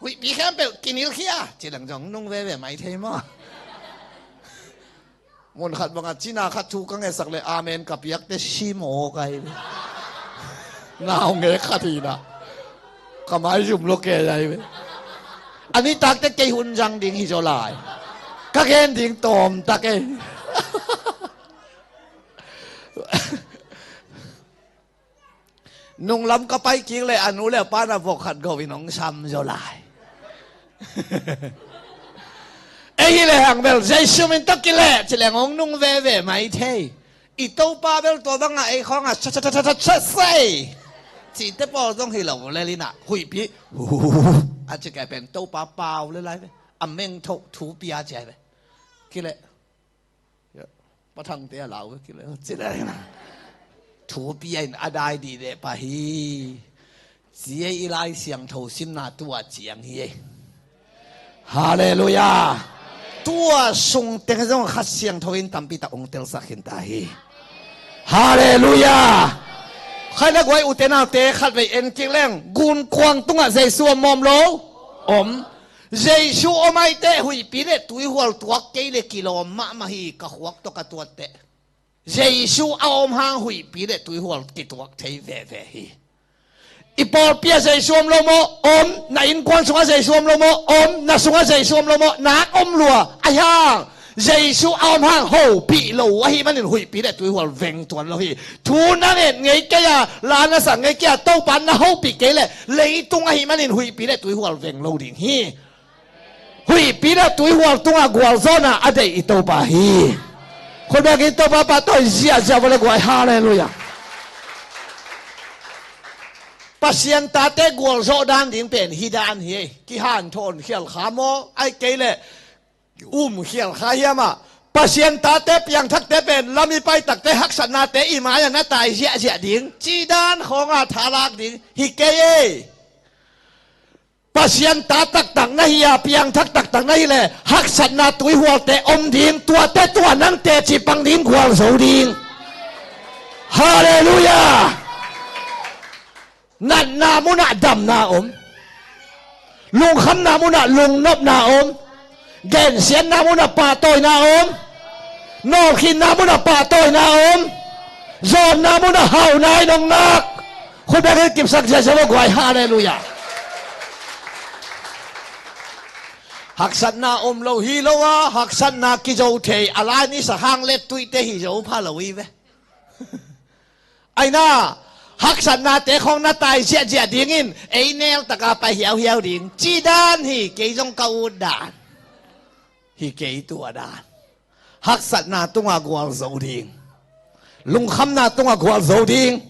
huihpi khempeuh kinilkhia ci leng zong nung veve mai thei maw? Mun khat bangah cina khat thu ka ngetsak le amen ka piakte si maw ka hi ve. Nau nge khat hi na ka mai zum lo ke lai ve. A nitakte kei hun zang ding hi zaw lai. Ka gen ding tawm tak e. Nunglam ka pai kik le a nu le a pa na vok khat go in hong sam zaw lai. Ei hi le hang bel Jesu min tawh kileh ci leng hong nung veve mai thei. I Topa bel tua bangah ei khawngah sa sa sa sa sa sei cite pawl zong hi lo lel inah huihpi a ci kei pen Topa pau le lai ve. A meng thoh thu pia ci ai ve. Kileh. Pathangte a lau ve kileh. Ci le inah thu pia in a dai dih deh pah hi. Ci ei i Lai Siangtho simna tua ciang hi ei. Halleluiah. Tua sung teng zong Kha Siangtho in tampi tak ong telsak khin ta hi. Halleluiah. Khai na guai ute naute khat vei en kik leng gunkuang tungah Jesu om mawm lo. Om. Jesu om aiteh huihpi le tuihual tuak kei le kilawm mahmah hi ka khuak tawh ka tuatteh. Jesu a om hang huihpi le tuihual kituak thei veve hi. I pawlpi ah Jesu om lo maw? Om. Na innkuan sungah Jesu om lo maw? Om. Na sungah Jesu om lo maw? Nak om lua. Ahi hang Jesu a om hang hopih lo ahih manin huihpi le tuihual veng tuan lo hi. Thu na nget ngei kei a, la na sak ngei kei a, Topa na hopih kei le leitung ahih manin huihpi le tuihual veng lo ding hi. Huihpi le tuihual tungah gualzawhna a deih i Topa hi. Khutbeng in Topa pahtawi ziahziah vawh le guai. Halleluiah. Pasian tate gualzawh dan ding pen hi dan hi. Kihanthawn khial kha maw? Ai kei le um khial kha hiam ah? Pasian tate piangthakte pen lam i pai takte haksatnate i mai-ah na tai ziahziah ding ci dan khawngah thalak ding hi kei ei. Pasian ta taktak na hi a, piangthak taktak na hi le haksatna tuihualte om ding, tuate tua nang teci pang ding gualzo ding. Halleluiah. Natna munah damna om. Lungkhamna munah lungnopna om. Gensiatna munah pahtawina om. Nawlkhinna munah pahtawina om. Zawnna munah hauna in hong ngak. Khutbeng in kipsak ziahziah vawh guai. Halleluiah. Haksatna om lo hi lo a, haksatna kizo thei a lai ni sa hang let tuite hi zo pha lo hi ve. Aina, haksatnate khawng na tai ziahziah dingin ei nel taka pai hiauhiau ding ci dan hi kei zong ka ut dan. Hi kei tua dan. Haksatna tungah gualzo ding. Lungkhamna tungah gualzo ding.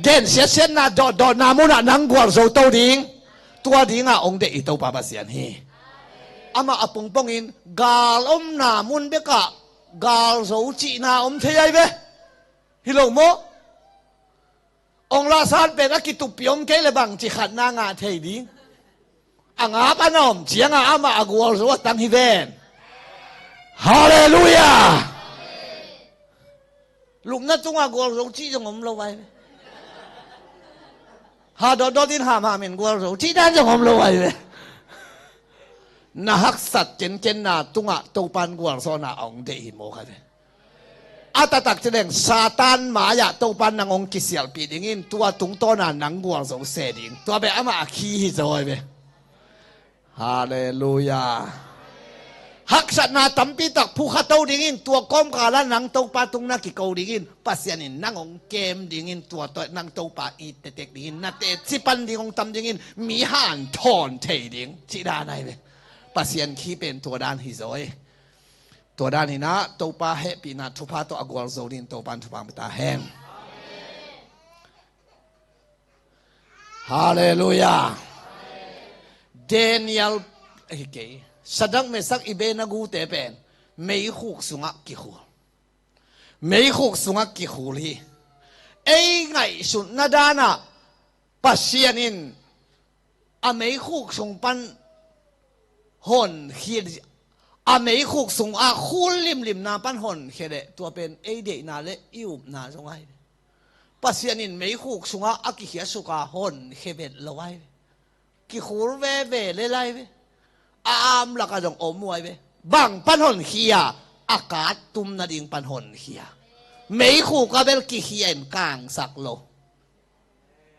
Gensiatsiatna dawtdawtna munah nang gualzo to ding. Tua dingah ong deih i Topa Pasian hi. Amah a pongpongin gal omna mun bekah galzo cihna om thei ai ve. Hi lo maw? Ong lahsan pen a kituppi om kei le bangci khatna ngah thei ding. A ngap a na om ciangah amah a gualzo a tang hi ven. Halleluiah. Lupna tungah gualzo cih zong om lo ai ve. Ha dawtdawt in hamham in gualzo cih dan zong om lo ai ve. Na haksat kenkenna tungah Topan gualzawhna a ong deih hi mawk ai ve. A taktak ci leng Satan mai-ah Topan nang ong kisialpih dingin tua tungtawna nang gualzo se ding. Tua beh amah a khi hi zaw ai ve. Halleluiah. Haksatna tampi tak phukha to dingin tua kawmkalah nang Topa tung na kiko dingin Pasian in nang ong kem dingin tua tawh nang Topa it tektek dingin na teci pan ding ong tam dingin mi hanthawn thei ding cih dan ai ve. Pasian khi pen tua dan hi zaw e. Tua dan hinah Topa hehpihna thupha tawh a gualzo dingin Topan thupha pia ta hen. Halleluiah. Daniel hi kei. Sadrak, Mesak, Abednego te pen meikhuk sungah kikhul. Meikhuk sungah kikhul hi. Ei ngaihsutna danah Pasian in a meikhuk sung pan honkhia, A meikhuk sungah khul limlimna pan honkhia leh tua pen ei deihna le i upna zong ahi ve. Pasian in meikhuk sungah a kikhiasuk a honkhia vet lo ahi ve. Kikhul veve le lai ve. A amlak a zong om uh ahi ve. Bang pan honkhia? A kat tum nading pan honkhia. Meikhuk a bel kikhia in kangsak lo.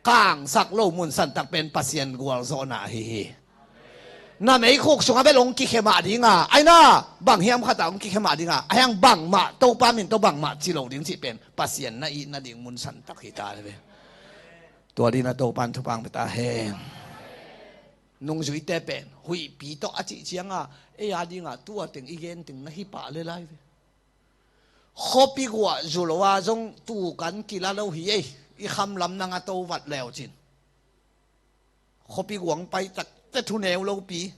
Kangsak lo mun santak pen Pasian gualzawhna ahi hi. Na meikhuk sungah bel hong kikhia mah dinga, aina bang hiam khatah hong kikhia mah dinga, a hiang bangmah Topa min tawh bangmah ci lo ding cih pen Pasian na it nading mun santak hi ta le ve. Tua dina Topan thupang pia ta hen. Nungzuite pen huihpi tawh a cih cianga ei a dinga tua teng i gen teng na hi pah le lai ve. Khuapi guah zu lo a zong tukan kila lo hi ei. I khamlam nang a to vat leu cin. Khuapi guang pai takte thuneu lopi.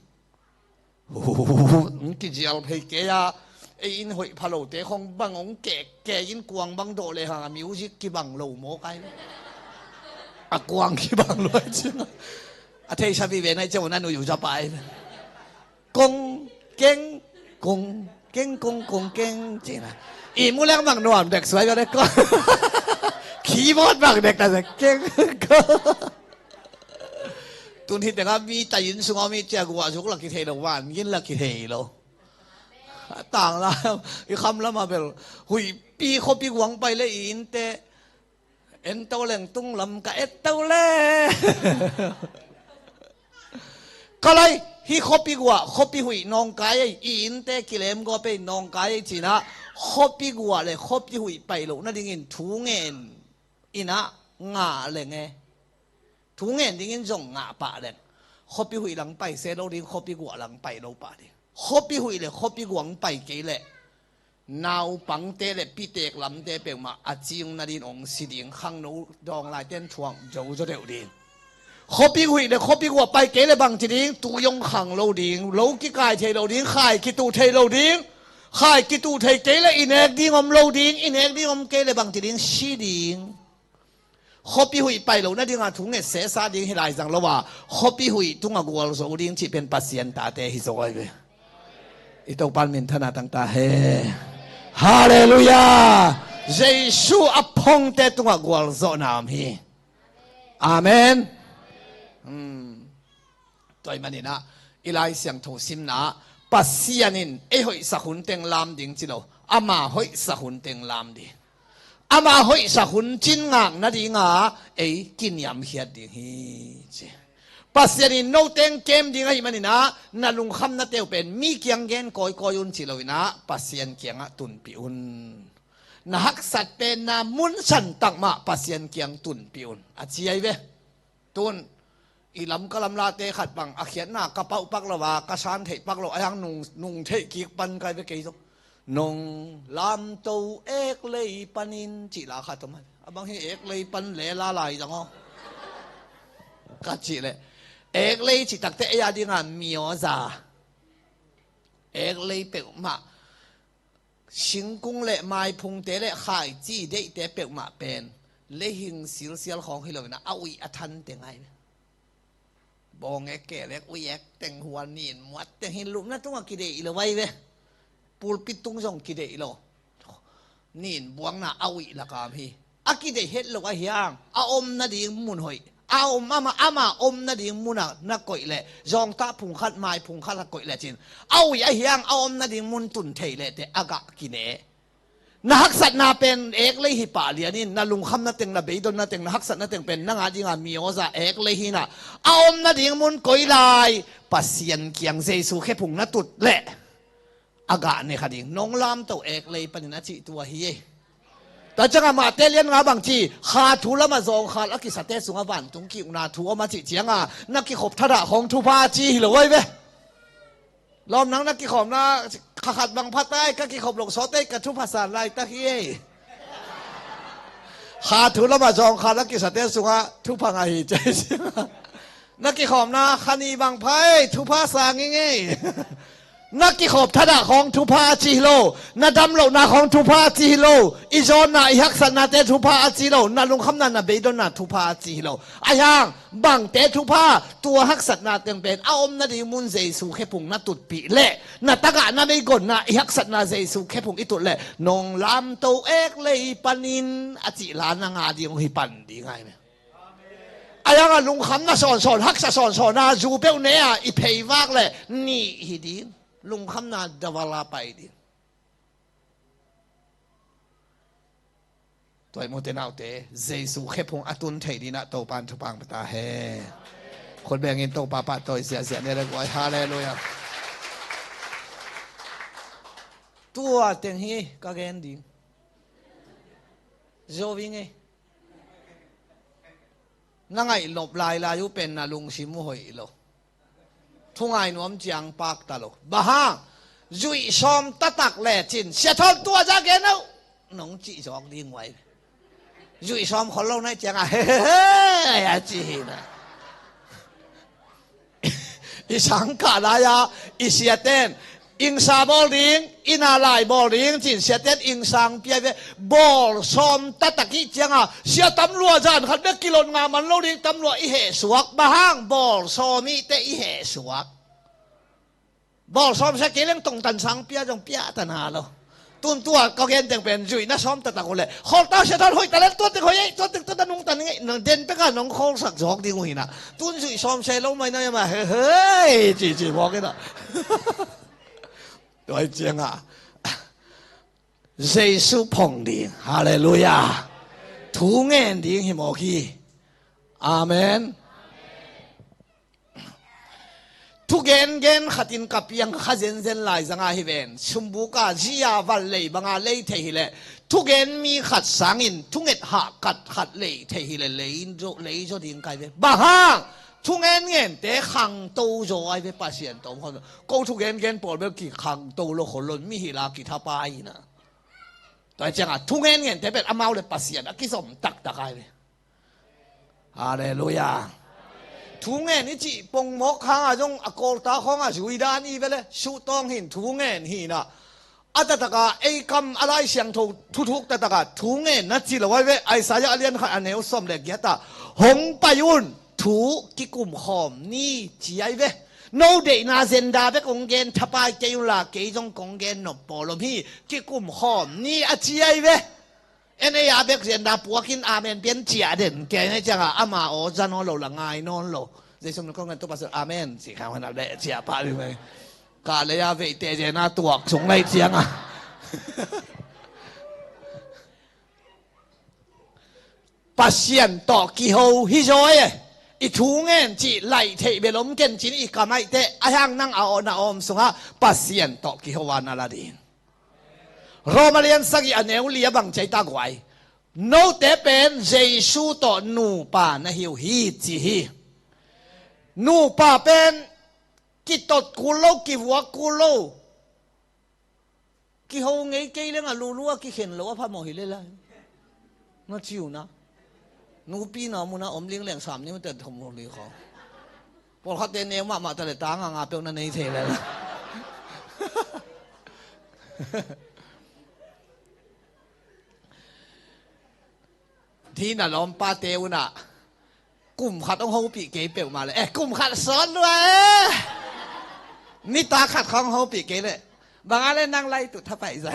Hong kizial phei kei a, ei in hoih pha lote khong bang hong kek kei in kuang bang dawh le hang a music kibang lo maw kai. A kuang kibang lo ai ciang a theisa vive nai ciang na nuyu za pai. Kong keng, kong keng, kong kong keng cina. I mu leng mang nuam dek suai ka dek ko. Keyboard mang dek ta keng ko. Tun hi tenga mi ta yin sunga mi cia gua zuk la kithei lo, van yin la kithei lo. Tang la i kham lama bel huihpi khuapi guang pai le i inte. En to leng tung lam ka et to le. Ka lai hi khuapi guah khuapi huih nawngkai ei, i innte kilem gua pei nawngkai ei cina. Khuapi guah le khuapi huih pai loh nadingin thu ngen ina ngah leng e. Thu ngen dingin zong ngah pah leng. Khuapi huih lang pai se lo ding, khuapi guah lang pai lo pah ding. Khuapi huih le khuapi guang pai kei leh naupangte le pitek lamte peuhmah a cing nadin ong si ding, khangno dawng laiten thuak zo zaw deuh ding. Khuapi huih le khuapi guah pai kei le bangci ding, tui ong khang lo ding, lo kikai thei lo ding, khai kituh thei lo ding. Khai kituh thei kei le i nek ding om lo ding, i nek ding om kei le bangci ding, si ding. Khuapi huih pai lo nadinga thu nget sesa ding hi lai zang lo a, khuapi huih tunga gualzo ding cih pen Pasian tate hi zaw ai ve. I Topan minthana tangta he. Halleluiah. Jesu a phongte tungah gualzawhna om hi. Amen. Hmm. Tua ih maninah i Lai Siangtho simna ah Pasian in ei hoihsak hun teng lam ding ci lo, ama hoihsak hun teng lam ding. Ama hoihsak hun cin ngak nadinga ei kiniamkhiat ding hi ci. Pasian in no teng kem ding ahih maninah na lungkhamna teuh pen mi kiang gen kawikawi un ci loinah Pasian kiangah tunpih un. Na haksat penna mun santak mah Pasian kiang tunpih un a ci ahi ve. Tun i lam ka lamlate khat bang a khiatna ka pauh pak lo a, ka san theih pak lo a, hiang nung, nung theih kik pan kai ve kei zong. Nong lamto ek lei panin cih la khat om a, a bang hi ek lei pan lela lai zang aw. Ka cih leh ek lei cih takte ei a dinga mioza. Ek lei peuhmah singkung le maiphungte le khaici deihte peuhmah pen leihing silsial khawng hi loinah a uih a thante ngai. Bawngek kelek uih ek teng huan nin muat teng hin lupna tungah kideih lo vai ve. Pulpit tung zong kideih lo. Nin buangna a uih lakam hi. A kideih het lo ahiang a om nading mun hoih a om ama, ama om nading munah na koih leh, zawngtah phungkhat mai phungkhat a koih leh cin a uih ahiang a om nading mun tun thei leh teh a gah kine. Na haksatna pen ek lei hi pah lianin na lungkhamna teng, na beidonna teng, na haksatna teng pen nang a dinga mioza ek lei hinah a om nading mun koi lai Pasian kiang Jesu khephung na tut leh a gah ne kha ding. Nong lamto ek lei panin a cih tua hi ei. Tua cianga Mate lian nga bang ci, kha thu lama zawngkhal a kisate sungah vantung ki-ukna thu om a cih cianga na kikhop thadah khawng thupha a ci hi lo ai ve. Lawm nang na kikhopna kha khat bang phatai ka kikhop loh sawtei ka thupha san laitak hi ei. Kha thu lama zawngkhal a kisate sungah thupha ngah hi cai cianga na kikhopna kha ni bang phai thupha sang ing ei. Na kikhop thadah khawng thupha a ci hi lo. Na dam lohna khawng thupha a ci hi lo. I zawnna, i haksatnate thupha a ci hi lo. Na lungkhamna, na beidonna thupha a ci hi lo. Ahi hang bangte thupha? Tua haksatna teng pen a om nading mun Jesu khephung na tutpih leh, na tagah na meigonna i haksatna Jesu khephung i tut leh, nong lamto ek lei panin a cih la na ngah ding uh hi pan ding ahi ve. Ahi hang a lungkhamna sawnsawn, haksa sawnsawn a zu peuh ne a i pheivak leh nih hi ding. Lungkhamna double a pai ding. Tua ahih manin ute naute, Jesu khephung a tun thei dingin ah Topa'n thupha hong pia ta hen. Khut bengin Topa pahtawi ziahziah ni le guai. Halleluiah. Tua teng hi ka gen ding. Zo ving ei. Na ngaih lop lailai uh pen na lungsim uh hoih lo. Thungai nuam ciang pakta lo. Bang hang? Zuih sawm taktak lecin, Sia Thawn, tua zah gen uh, nong cih zawk ding uh ahi. Zuih sawm khol lo na hih ciangah, he he he, a ci hi na. I sangkah lai-a i siate'n ingsa bawl ding, inn ah lai bawl ding ci-in siate'n ingsa hong pia ve. Bawl sawm taktak i hih ciangah, Sia, tam lua zan khat bek kilon ngah man lo ding, tam lua i heh suak. Bang hang? Bawl sawm i hihte i heh suak. Bawl sawm sia kei leng tongtan sang pia zong pia ta na lo. Tun tua ka gen teng pen zuihna sawm taktak uh leh, khawl ta, Sia Thawn, hoih ta leh, tua teng hoih ei, tua teng tua teng nungta ning ei, nang den pek a nong khawlsak zawk ding uh hi na. Tun zuih sawm se lo mai na, ia mah, he he, ci ci mawk hi na. Tua ahih ciangah Jesu phong ding. Halleluiah. Thu ngen ding hi mawk hi. Amen. Thugengen khat in ka piang kha zenzen lai zanga hi ven. Sumbuk a zi a val lei banga lei thei hileh, thugen mi khat sangin thunget hah khat khat lei thei hileh, lei zaw, lei zaw ding ka hi ve. Bang hang? Thungengente khangto zaw ahi ve, Pasian tawh om khawm zaw. Ko thugengen pawl bel kikhangto lo khol lo, mi hih la kithapai hi na. Tua ahih ciangah thungengente pen amau le Pasian a kizom taktak ahi ve. Halleluiah. Thungen i cih pongmawk hangah zong a kawlta khawngah zui dan i ve le, suhtawng hin thungen hi na. A taktakah ei kam a Lai Siangtho thuthuk taktakah thungen na ci lo ahi ve. Isaiah a lian khat a neu sawm le giatah, hong pai un, thu kikum khawm ni, ci ahi ve. No deihna zenda bek hong gen thapai kei unla, kei zong kong gen nop pawl om hi, kikum khawm ni, a ci ahi ve. En ei a bek zenda puakin amen pian ciah den kei na hih ciangah ama aw za nawn lo la ngai nawn lo. Jesu min kong gen tu pasal amen ci kha hana le ciah pah ding mai. Ka lei a veite zena tuak sung lai ciangah Pasian tawh kiho hi zaw e. I thungen cih laih theih bel om ken cin i kamaihte a hiang nang a awna awm sungah Pasian tawh kiho a na la ding. Roma lian sagih a neu li a bang ci ai ta guai. Note pen Jesu tawh nupa na hi uh hi ci hi. Nupa pen kitot kul lo, kivuak kul lo. Kiho ngei kei leng a lulu a kikhen lo a phamawh hi le lai. Na ci uh na. Nupi na mun a om ling leng sam ni mate thong lo li kho. Pawlkhatte neu mahmah ta le ta nga nga peuh na nei thei le lai. Dina lawmpate unah kum khat hong hopih kei peuhmah le, eh, kum khat sawt lua e. Nitak khat khawng hong hopih kei le, bang a le nang lai tu thapai zai.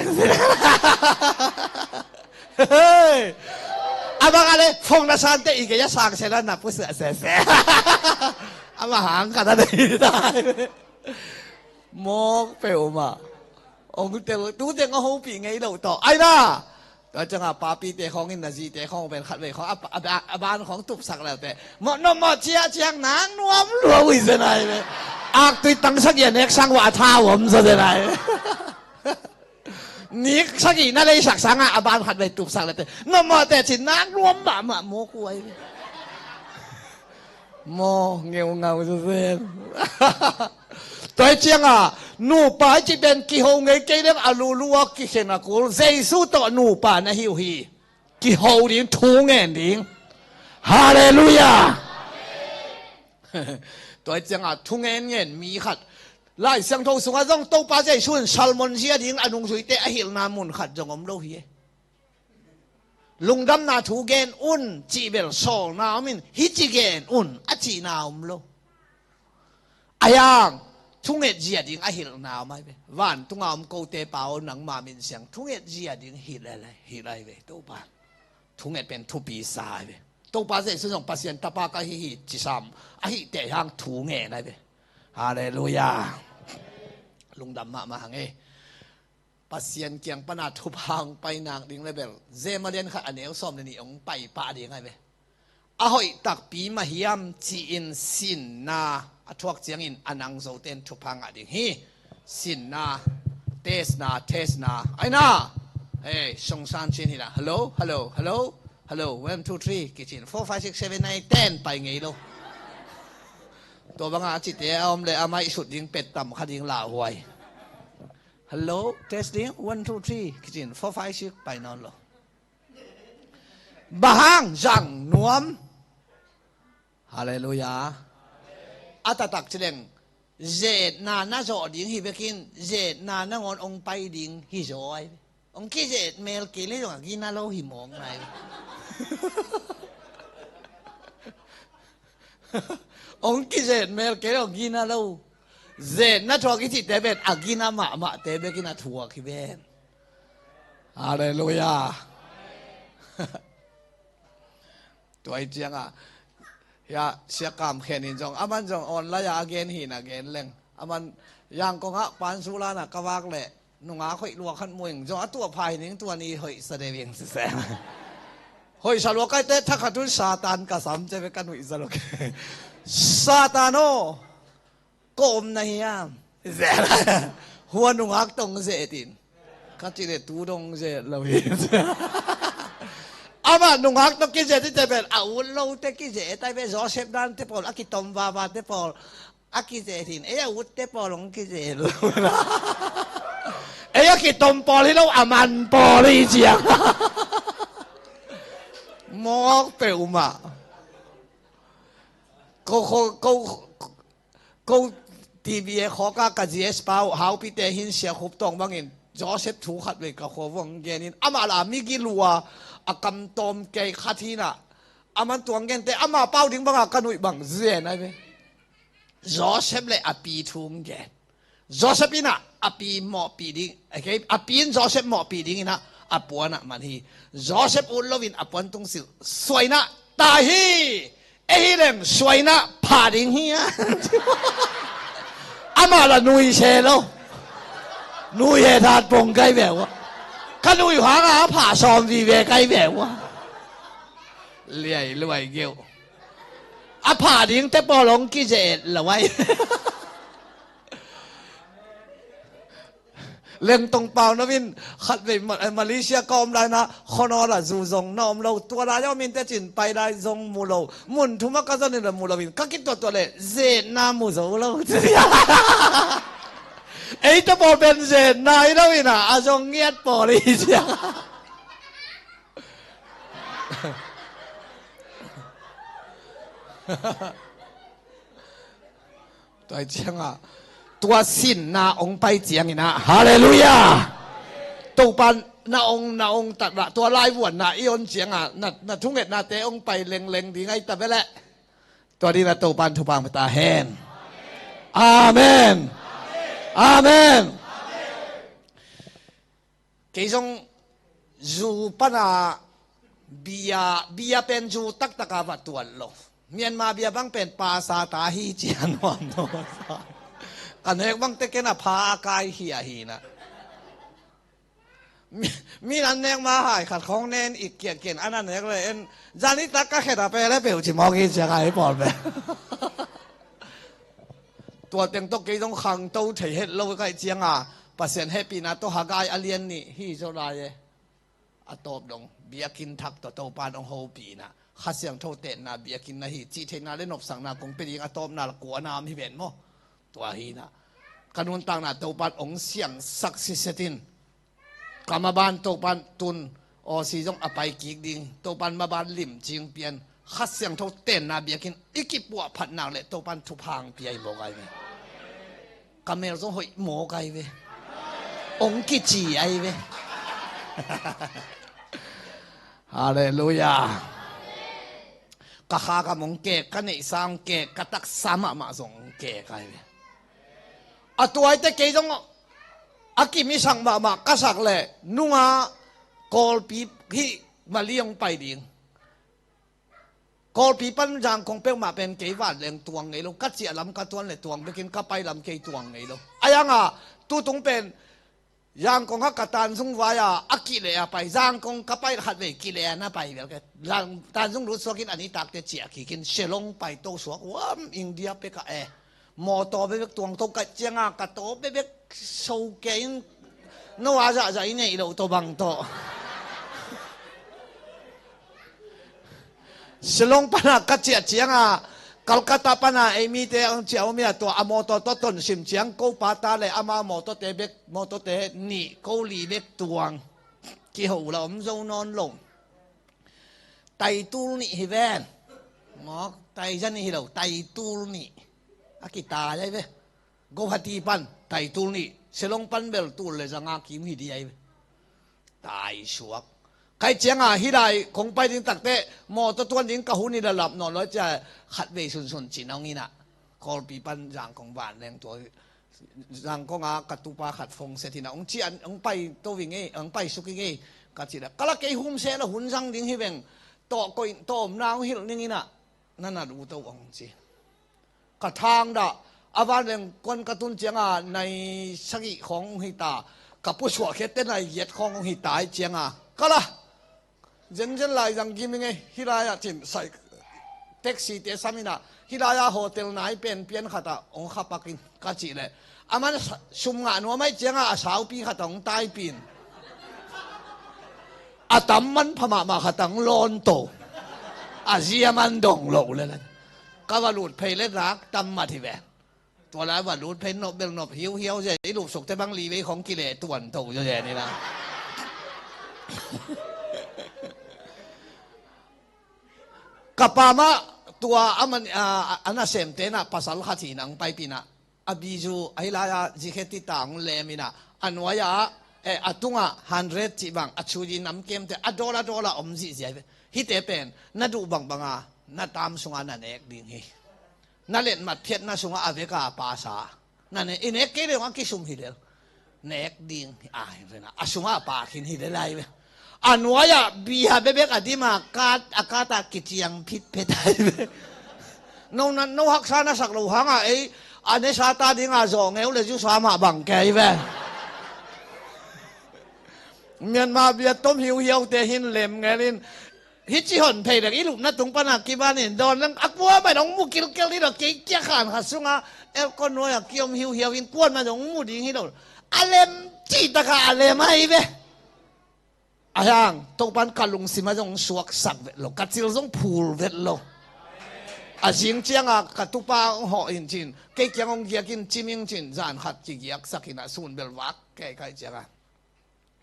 A bang a le phong na sante i gei a sang sela na pusuah sese. Ama hang khat a dei tai. Mawk peuhmah. Ong tel tu teng a hopih ngei lo tawh ai na. Tua ciangah papite khawng in na zite khawng pen khat vei khawng a, a, a, a ban khawng tupsak leute mawh nop mawh ciah ciang nak nuam lua uh hi zen ai ve. Aktui tangsak ia nek sang uh a thau om zaw zen ai ve. Nik sagih na leisak sangah a ban khat vei tupsak leute nop mawh teh cin nak nuam mahmah mawk uh ai ve. Maw, ngeungau zazen. Tua hi ciangah nupa i cih pen kiho ngei kei leng a lulu a kikhen a kul Jesu tawh nupa na hi uh hi. Kiho ding, thu ngen ding. Halleluiah. Tua hi ciangah thu ngen ngen mi khat Lai Siangtho sungah zong Topa Jesu in Solomon zia ding a nungzuite a hilhna mun khat zong om lo hi. Lungdamna thu gen un cih bel sawlna om in, hih ci gen un a cihna om lo. A hiang, thunget zia ding a hilhna om ai ve. Vantunga om kote Pa aw, nangma min siang, thunget zia ding hilh ai ve Topa. Thunget pen thupi sa ai ve. Topa Jesu zong Pasian Tapa ka hi hi ci sam, ahih teh hiang thu ngen ai ve. Halleluiah. Lungdam mahmah hang e. Pasian kiang pana thupha hong pai nak ding le bel, Zeima lian khat a neu sawm le nih hong pai pah ding ai ve. A hoih takpi mah hiam ci-in sinna a thuak ciangin a nang zote in thupha ngah ding hi. Sinna, testna, testna. Ai na. Hei, songsan cin hi la. Hello, hello, hello, hello. One, two, three kici-in, four, five, six, seven, nine, ten pai ngei lo. Tua banga a cite a om le a maih sut ding pet tam kha ding lauhuai. Hello, testing, one, two, three kici-in, four, five, six pai nawn lo. Bang hang, zang nuam. Halleluiah. A taktak ci leng, zetna na zawh ding hi bekin, zetna nangawn hong pai ding hi zaw ai. Hong kizet mel kei le zong a gina lo hi mawk nai. Hong kizet mel kei le hong gina lo. Zetna thuak i cihte pen a gina mahmahte bekin a thuak hi ven. Halleluiah. Tua i cianga, hia, Sia Kam Khen in zong, aman zong online a gen hi na gen leng. Aman Yangon ah Pan Zu Lan a ka vak leh nungak hoih lua khat mu ing, zong a tuah pha hi ning, tua ni hoih sa deuh ing sisem. Hoih sa lua kaite thakhat un Satan ka sam ce ve ka nuih sa lua kei. Satan aw, ko om na hiam? Hua nungak tong zet in. Ka ci le tu dong zet lo hi. Amah nungak tong kizet i te pen a ut lote kizet ai ve, Joseph dante pawl, a kitom vavate pawl a kizet in, ei a utte pawl hong kizet lo. Ei a kitom pawl hi lo, a man pawl hi ciang. Mawk peuhmah. Ko, ko, ko, ko T V a khawka ka G S pau, haupite hin Sia Khup Tawng bangin Joseph thu khat vei ka khua vuang genin, amah la migi lua, a kam tawm kei khat hinah, aman tuang gente ama pau ding banga ka nuih bang zen ai ve. Joseph le a pi thu gen. Joseph inah a pi mawhpih ding, okay? A pi in Joseph mawhpih ding inah a puanah man hi. Joseph ut loin a puan tungsilh suainah tai hi. Ei hi leng suainah phah ding hi a. Amah la nui se lo. Nui he that pong kai ve ua. Ka nui hanga a phah sawm vive kai ve ua. Liai luai geuh. A phah dingte pawl hong kizet lo ai. Lengtong pau no in khatvei Ma-, eh, Malaysia ka om lai na, khuanawl ah zu zong na om lo, tua lai om in tecin pai lai zong mu lo, mun thum a ka zon in la mu lo in, ka kituahtuah le zetna mu zo lo. Eite pawl pen zetna hi lo in a, a zong ngiat pawl hi cia. Tua hi ciangah tua sinna hong pai ciangin ah, halleluiah. Topa na hong, na hong tatlah tua laivuanna i on ciangah na, na thungetnate hong pai lengleng ding ahi ta veleh. Tua dinah Topa in thupha hong pia ta hen. Amen. Amen. Kei zong zu pana bia, bia pen zu taktaka va tuat lo. Myanmar bia bang pen pasa ta hi cia nuam no. Ka nek bang teken a pha a kai hi a hi na. Mi, mi nan nek ma hai khat khong nen ik kiak ken an a nek le en. Zan i tak ka khet a pe le peuh ci mawk hi cia kai pawl pe. Tua teng tawh kei zong khangto thei het lo kaih cianga Pasian hehpihna tawh Haggai a lian nih hi zo lai e. A tawp dong biakinn thak tawh Topa in hong hopihna Kha Siangtho tenna biakinn na hi cih theihna le nopsakna kong pia ding a tawpna la kuana om hi ven maw? Tua hi na ka nuntakna Topa in hong siangsak sisetin ka maban Topa in tun awsi zong a pai kik ding, Topa in maban limcing pian Kha Siangtho tenna biakinn i kipuahphat nak le Topa in thupha hong pia hi mawk ai ve. Ka mel zong hoih mawk ahi ve. Ong kici ahi ve. Halleluiah. Ka kha ka mong kek, ka neihsa ong kek, ka taksa mahmah zong ong kek ahi ve. A tuaite kei zong a kimisak mahmah ka sak leh nunga Kawlpi hih Mali ong pai ding. Kawlpi pan Zangkong peuhmah pen kei vanleng tuang ngei lo, ka ciah lam ka tuan le tuang bekin, ka pai lam kei tuang ngei lo. Ahi hanga tutung pen Zangkong kha ka Tanzung vai-a a kileh a pai, Zangkong ka pai khatvei kileh a na pai bel ke. Tanzung lut suakin a nitakte ciah kikin Shillong pai to suak uam, India peka e. Mawtaw bekbek tuang to ka cianga ka taw bekbek so kei in, no a zahzah i neih loh tawh bang tawh. Shillong pana ka ciah cianga Calcutta pana ei mite ang ciah om ia, tua a mawtaw tawh tonsim ciang ko pata le ama mawtawte bek, mawtawte nih ko li bek tuang. Kiho la om zo nawn lo. Taitul nih hi ven. Mawk taizan hi lo, taitul nih. A kitai ai ve. Guwahati pan taitul nih, Shillong pan bel tul le zanga kim hi di ai ve. Tai suak. Kai cianga hih lai kong pai ding takte mawtaw tuan ding ka hun hi lalap nawn lo cia, khatvei sunsun cin ong ina. Kawlpi pan Zangkong vanleng tua, Zangkong a ka tupa khat phone set hina, ong ci an, ong pai to ving ei, ong pai suk ing ei, ka ci la. Kala kei hum se la hun zang ding hi veng. Tawh koih, tawh omna ong hilh ning ina. Na na lu to ong ci. Ka thang dah, a vanleng kuan ka tun cianga nai sagih khawng hong hita, ka pusuah khiatte nai giat khawng hong hita ai cianga. Kala. Zenzen lai zang gim ing ei, hih lai-ah cin sai taxi te sam ina, hih lai-ah hotel nai pen pian khatah hong khapakin ka cih leh, a man sum ngah nuam ai cianga a saupi khatah hong taipin. A tam man pha mahmah khatah hong lawn to. A zia man dong lo le le. Ka va lut phei le nak tam mat hi ve. Tua lai va lut phei nop bel nop hiuhiau zia, i lup sukte bang li vei khong kileh tuan to zia zia ni la. Ka pa mah tua a man, a, a nasemte na pasal khat hi nang paipina. A bizu, a hih lai-a zikheti tang lemina, a nuai-ah, eh, a tungah hundred cih bang, a chuji namkemte, a dawl a dawl a om zihziah hi ve. Hihte pen, na duh bangbanga, na tam sunga na nek ding hi. Na letmat phiatna sungah a veka a pasa. Na ne, i nek kei leh a kisum hi lel. Nek ding hi a hi vena. A sungah a pa khin hi lel a hi ve. A nuai-ah bia bebek a dima kat, a kata kiciang phitphet a hi ve. No, na, no haksa na sak lo hanga ei, a nesa ta dinga zawh ngeu le zusa mah bang kei ve. Myanmar bia tom hiuhiaute hin lem ngelin, hih ci hon phei dek i lupna tung pana kibanin dawn leng a kuamah in hong mu kilkel hi lo, kei kia khan khat sunga aircon nuai-ah kiom hiuhiau in kuamah in hong mu ding hi lo. A lem cih taka a lem ahi ve. A hiang, Topan ka lungsim ah zong suaksak vet lo, ka cil zong phul vet lo. A zing cianga ka tupa hong hawh in cin, kei kiang hong giakin ciming cin, zan khat kigiaksak in a sun bel vak kei kai cianga.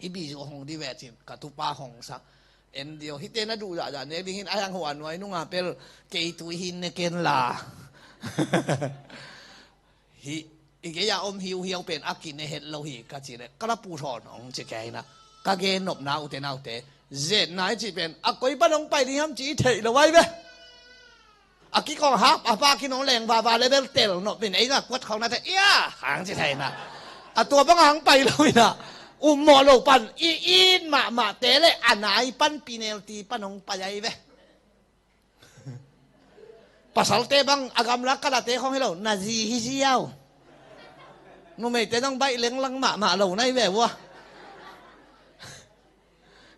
Hih bizu hong di ve cin, ka tupa hong sa. En dio, hihte na duh zahzah nek ding hin, a hiang hua nuai nunga pel, kei tui hin ne ken la. Hih, i gei-a om hiuhiau pen, a kine het lo hi, ka ci leh, ka la pu thawn hong ci kei na. Ka gen nopna ute naute, zetna i cih pen, a koi pan hong pai ding hiam ci i theih lo ai ve. A kikong hap, a pa kinong leng vava le bel tel nop in ei na kuat khawng na te, ia, hang ci thei na. A tua bang hang pai lo ina, um mawh lo pan, i it mahmahte le a nai pan penalty pan hong pai ai ve. Pasalte bang a gamla kalate khawng hi lo, na zi hi ziau. Numeite dong baih lenglang mahmah lo nai ve ua.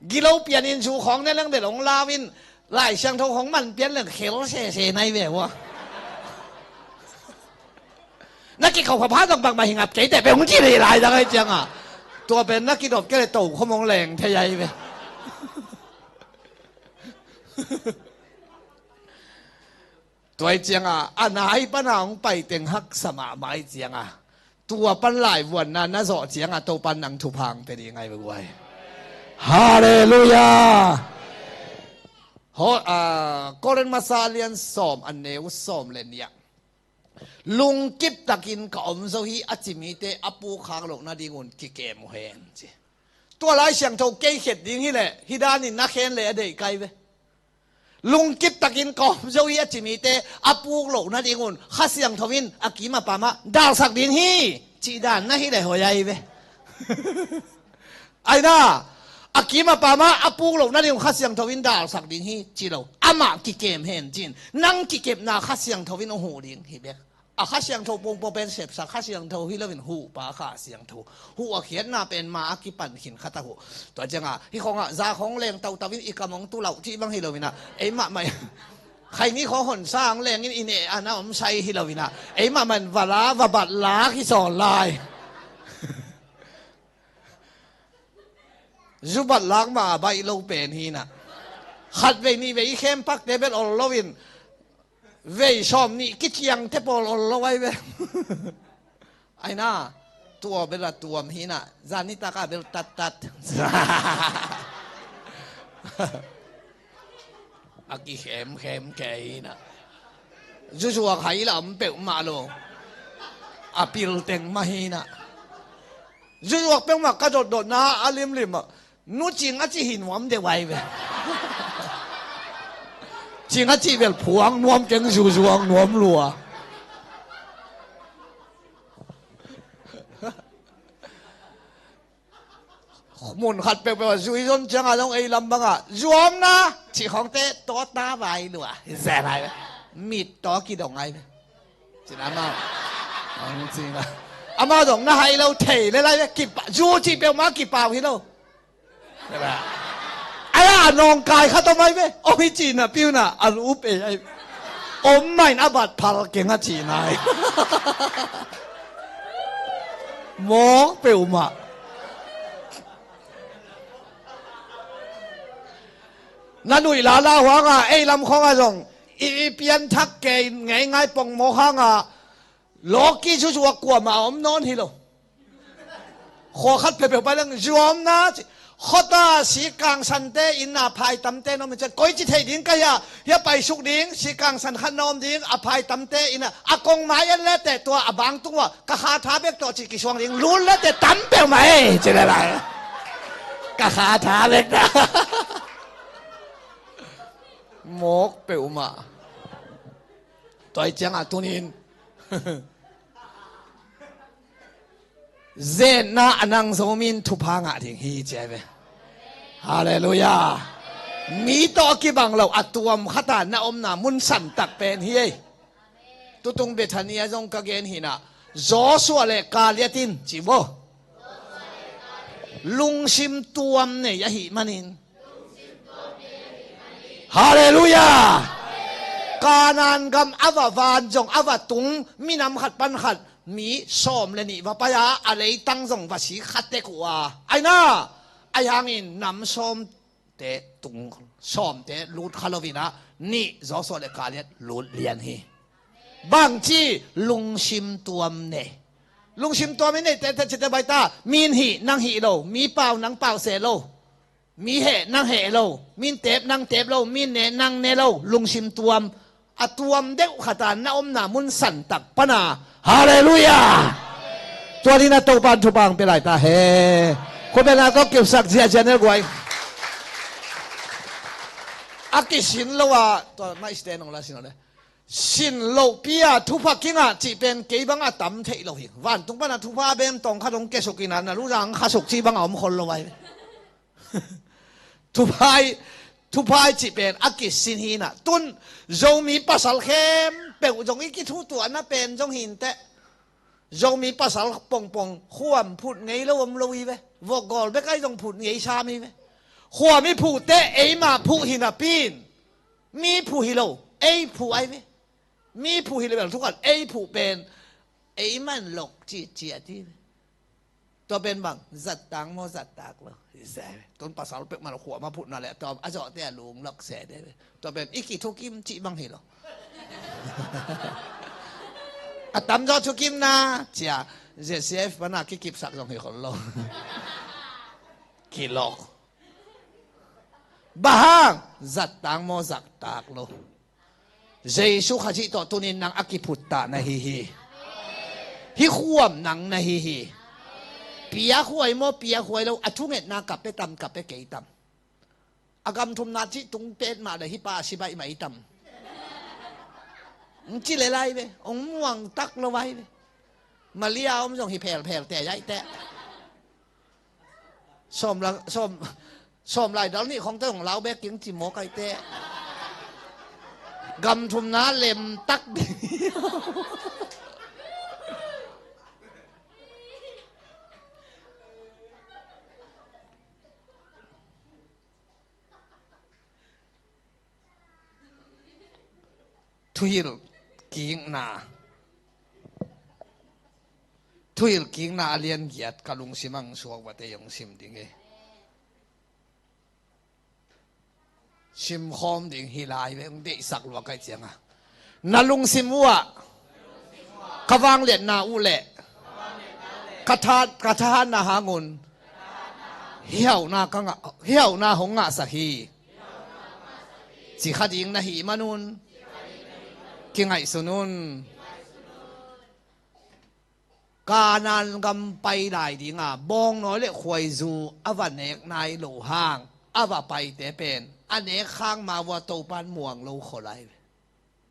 Gilo pianin zu khawng ne leng bel hong lau in, Lai Siangtho khawng man pian leng khel sese nai ve ua. Na kikhop khop ha dong bangmah hi ngap kei teh pe hong ci lei lai dang ai cianga. Tua pen na kidop kei le to khom hong leng thei ai ve. Tua ai cianga, a nai pana hong pai teng haksa mahmah ai cianga. Tua pan laivuanna na zawh cianga, Topan nang thupha hong pia ding ai ve guai. Halleluiah. Ho, a, Korin masa a lian sawm a neu sawm le nih ah. Lungkip takin ka om zo hi a ci mite a puk khak loh nadingun kikem uh hen ci. Tua Lai Siangtho kei khet ding hileh hih danin na khen leh a deih kai ve. Lungkip takin ka om zo hi a ci mite a puk loh nadingun Kha Siangtho in a kim a pamah dalsak ding hi cih dan na hileh hoih ahi ve. Aina, a kim a pamah a puk loh nadingun Kha Siangtho in dalsak ding hi ci lo. Amah kikem hen cin. Nang kikepna Kha Siangtho in hong huh ding hi bek. A Kha Siangtho pongpong pen sepsa Kha Siangtho hi loin huhpa Kha Siangtho. Huh a khiatna pen ma a kipan khin khat a huh. Tua ciangah hih khongah za khong leng tautau in i kam hong tulauh cih bang hi loinah ei mahmah in khaini khong honsa hong lengin i neh a na om sai hi loinah ei mahmah in va la va bat lak hi sawn lai. Zu bat lak mah a baih lo pen hinah khat vei nih vei i khempakte bel ol loin vei sawm nih kiciangte pawl ol lo ai ve. Aina, tua bel a tuam hinah zan nitak a bel tattat. A kikhemkhem kei hinah zuzuak hai lam peuhmah lo. A pilteng mah hinah zuzuak peuhmah ka dotdotna a limlim ah nu cing a cih hi nuam deuh ai ve. Cing a cih bel phuang nuam keng zuzuak nuam lua. Mun khat peuhpeuh a zui zon ciangah zong ei lam bangah zuamna cih khongte tawta vai lua. Zan ai ve. Mit taw kidong ai ve. Cin amau. Ang cina. Amau dong na hai lo thei le lai ve. Kipa zu cih peuhmah kipau hi lo. Ai a nawngkai khat om ai ve. Om hi cina piuna a lu pe ai. Om main a bat phal keng a cina ai. Mawk peuhmah. Na nuih lala huanga ei lam khonga zong i, i pianthak kei ngeingai pongmawk hanga lawki zuzuak kuamah a om nawn hi lo. Khua khat peuhpeuh pai leng zuamna ci. Khuata sikang sante inn a phaitamte na om hi cian koici thei ding ka hia? Hia paisuk ding sikang san khat na om ding a phaitamte inn a a kong mai en lete tua a bang tung ua ka kha tha bek tawh ci kisuang ding lut lete tam peuhmah ei ci le lai. Ka kha tha bek ta. Mawk peuhmah. Tua hi ciangah tunin zetna a nang zo min thupha ngah ding hi ci ai ve. Halleluiah. Mi tawh a kibang lo a tuam khata na omna mun santak pen hi ei. Tutung Bethania zong ka gen hinah Joshua le Kaliat in ci bo. Lungsim tuam nei ahih manin. Halleluiah. Kanaan gam a va van zong a va tung minam khat pan khat mi sawm le nih va pai a a leitang zong va si khat tek uh a aina. Ahi hangin nam sawm te tung sawmte lut kha loinah nih Joshua le Kaliat lut lian hi. Bangci lungsim tuam nei. Lungsim tuam i neihte tecite baita min hih nang hih lo mi pau nang pau seh lo. Mi heh nang heh lo min tep nang tep lo min ne nang ne lo lungsim tuam. A tuam deuh khata na omna mun santak pana. Halleluiah. Tua dina Topan thupang pe lai ta he. Khupena tawh kipsak ziahziah nel guai. A kisin lo a tua maiste nong la sin le sin lopi a thupha kingah cih pen kei bang a tam theih lo hi. Vantung pana thupha bem tawng khat hong kesuk ina na luzang khasuk cih bang a om khol lo ai. Thuphai thuphai cih pen a kisin hinah tun Zomi pasal khempeuh zong i kithutuahna pen zong hinteh. Zomi pasal pongpong khuam phut ngei lo om lo hi ve. Vokgawl bek ai zong phut ngei sam hi ve. Khuam i phuhte eimah phuh hinapin mi phuh hi lo ei phuh ai ve. Mi phuh hi lo bel thukhat ei phuh pen eimah in lok cihciah ti ve. Tua pen bang zattang maw zattak lo. Tun pasal pek man khuah ma phutna le tua a zawhte a lung lak se de. Tua pen i kithukim cih bang hi lo. A tamzaw thukim na cia Z C F pana kikipsak zong hi khol lo. Kilok. Bahang zattang maw zattak lo. Jesu Khazih tawh tunin nang a kiphut ta na hi hi. Hih khuam nang na hi hi. Piakhuai maw, piakhuai lo, a thungetna ka pia tam, ka pia kei tam. A gam thumna cih tung pet mah le hih pa a si baih mah i tam. Hong ci le lai ve, hong muang tak lo vai ve. Malia om zong hi phelphel te ai te. Sawm la, sawm, sawm lai dal nih khong te hong lau bek king ci maw kai te. Gam thumna lem tak ding. Thuhilh kikna. Thuhilh kikna a lian giat ka lungsim ah hong suak vat ei hong sim ding hi. Simkhawm ding hi lai ve, hong deihsak lua kai cianga. Na lungsim uh ah ka vangliatna uh le ka tha, ka thahatna hangun hih hauhna ka ngah, hih hauhna hong ngahsak hi. Ci kha ding na hih manun kingaihsun un. Kanaan gam pai lai dinga bawngnawi le khuaizu a va nek nai lo hang a va paite pen a nek khang ma vua Topan muang lo khol ai ve.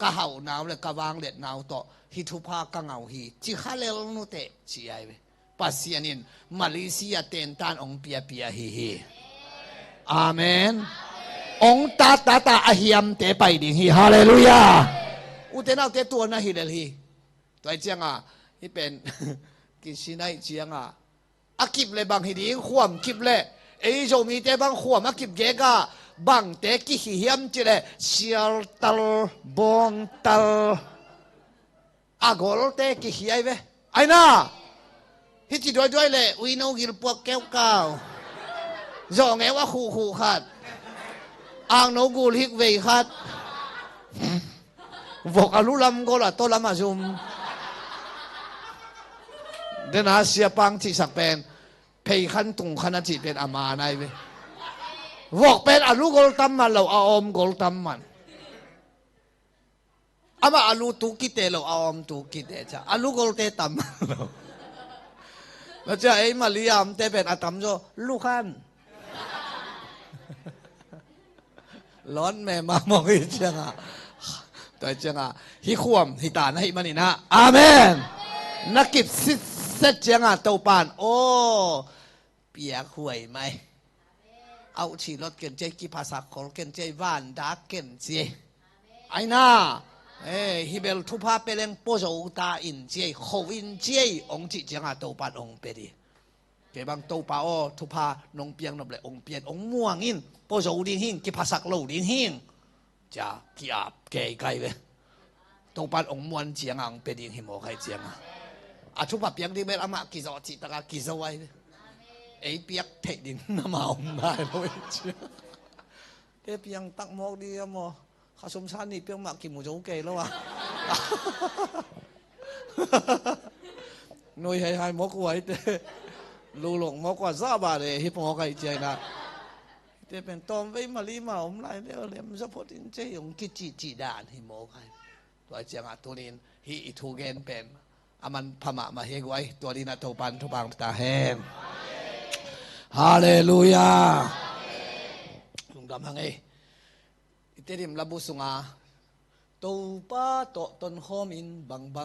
Ka hauhnau le ka vangliatnau tawh hih thupha ka ngau hi, ci kha lel nuteh ci ai ve. Pasian in Malaysia tentan hong piapia hi hi. Amen. Hong tattata a hiamte pai ding hi. Halleluiah. Ute naute, tua na hi lel hi. Tua hi cianga hih pen kisinaih cianga a kip le bang hi ding, khuam kip le. Ei Zomite bang khuam a kip geka bangte kihi hiam cih le sialtal, bawngtal, a golte kihi ai ve. Aina hih ci duaiduai le uino gil puak keukau, zawngeu a khuhkhuh khat, angno gul hik vei khat. Vok a lu lam gol a taw lam a zum. Dena siapang cihsak pen phei khan tung khan a cih pen a man ai ve. Vok pen a lu gol tam man lo, a awm gol tam man. Amah a lu tu kite lo, a awm tu kite ca, a lu golte tam man lo. Na cia ei Maliamte pen a tamzaw lu khan. Lawt mema mawng hi cianga. Tua hi cianga hih khuam hita na hih maninah, amen. Na kip sitset cianga Topan aw, piakhuai mai. Auhthi lot ken ciai, kiphasak khol ken ciai, vandak ken ciai. Aina eh, hibel thupha peleng pozo ta in ciai, kho in ciai ong cih cianga Topan ong pe di. Kei bang Topa aw, thupha nong piang nop le ong pian, ong muang in, pua zo ding hing, kiphasak lo ding hing. Cia ki-ap kei kai ve. Topan ong muan cianga ong pia ding hi maw kai cianga. A thupha piak ding bel amah kizo cih taka kizo ai ve. Ei piak theih ding nama om nai lo ei cia. Te piang tak mawk ding a maw. Khasum sa ni piang mah kimu zo kei lo a. Nui hai hai mawk uai te. Lulok mawk ua za ba de hi pawng kai ciai na. Te pen tawm vei mali ma om lai leo lem za phot in ciai ong kici ci dan hi mawk hai. Tua cianga tunin hi i thu gen pen a man pha mahmah hi guai, tua dina Topan thupang ta hen. Halleluiah. Lungdam hang ei. I Tedim labu sunga Topa tawh tonkhawmin bangbang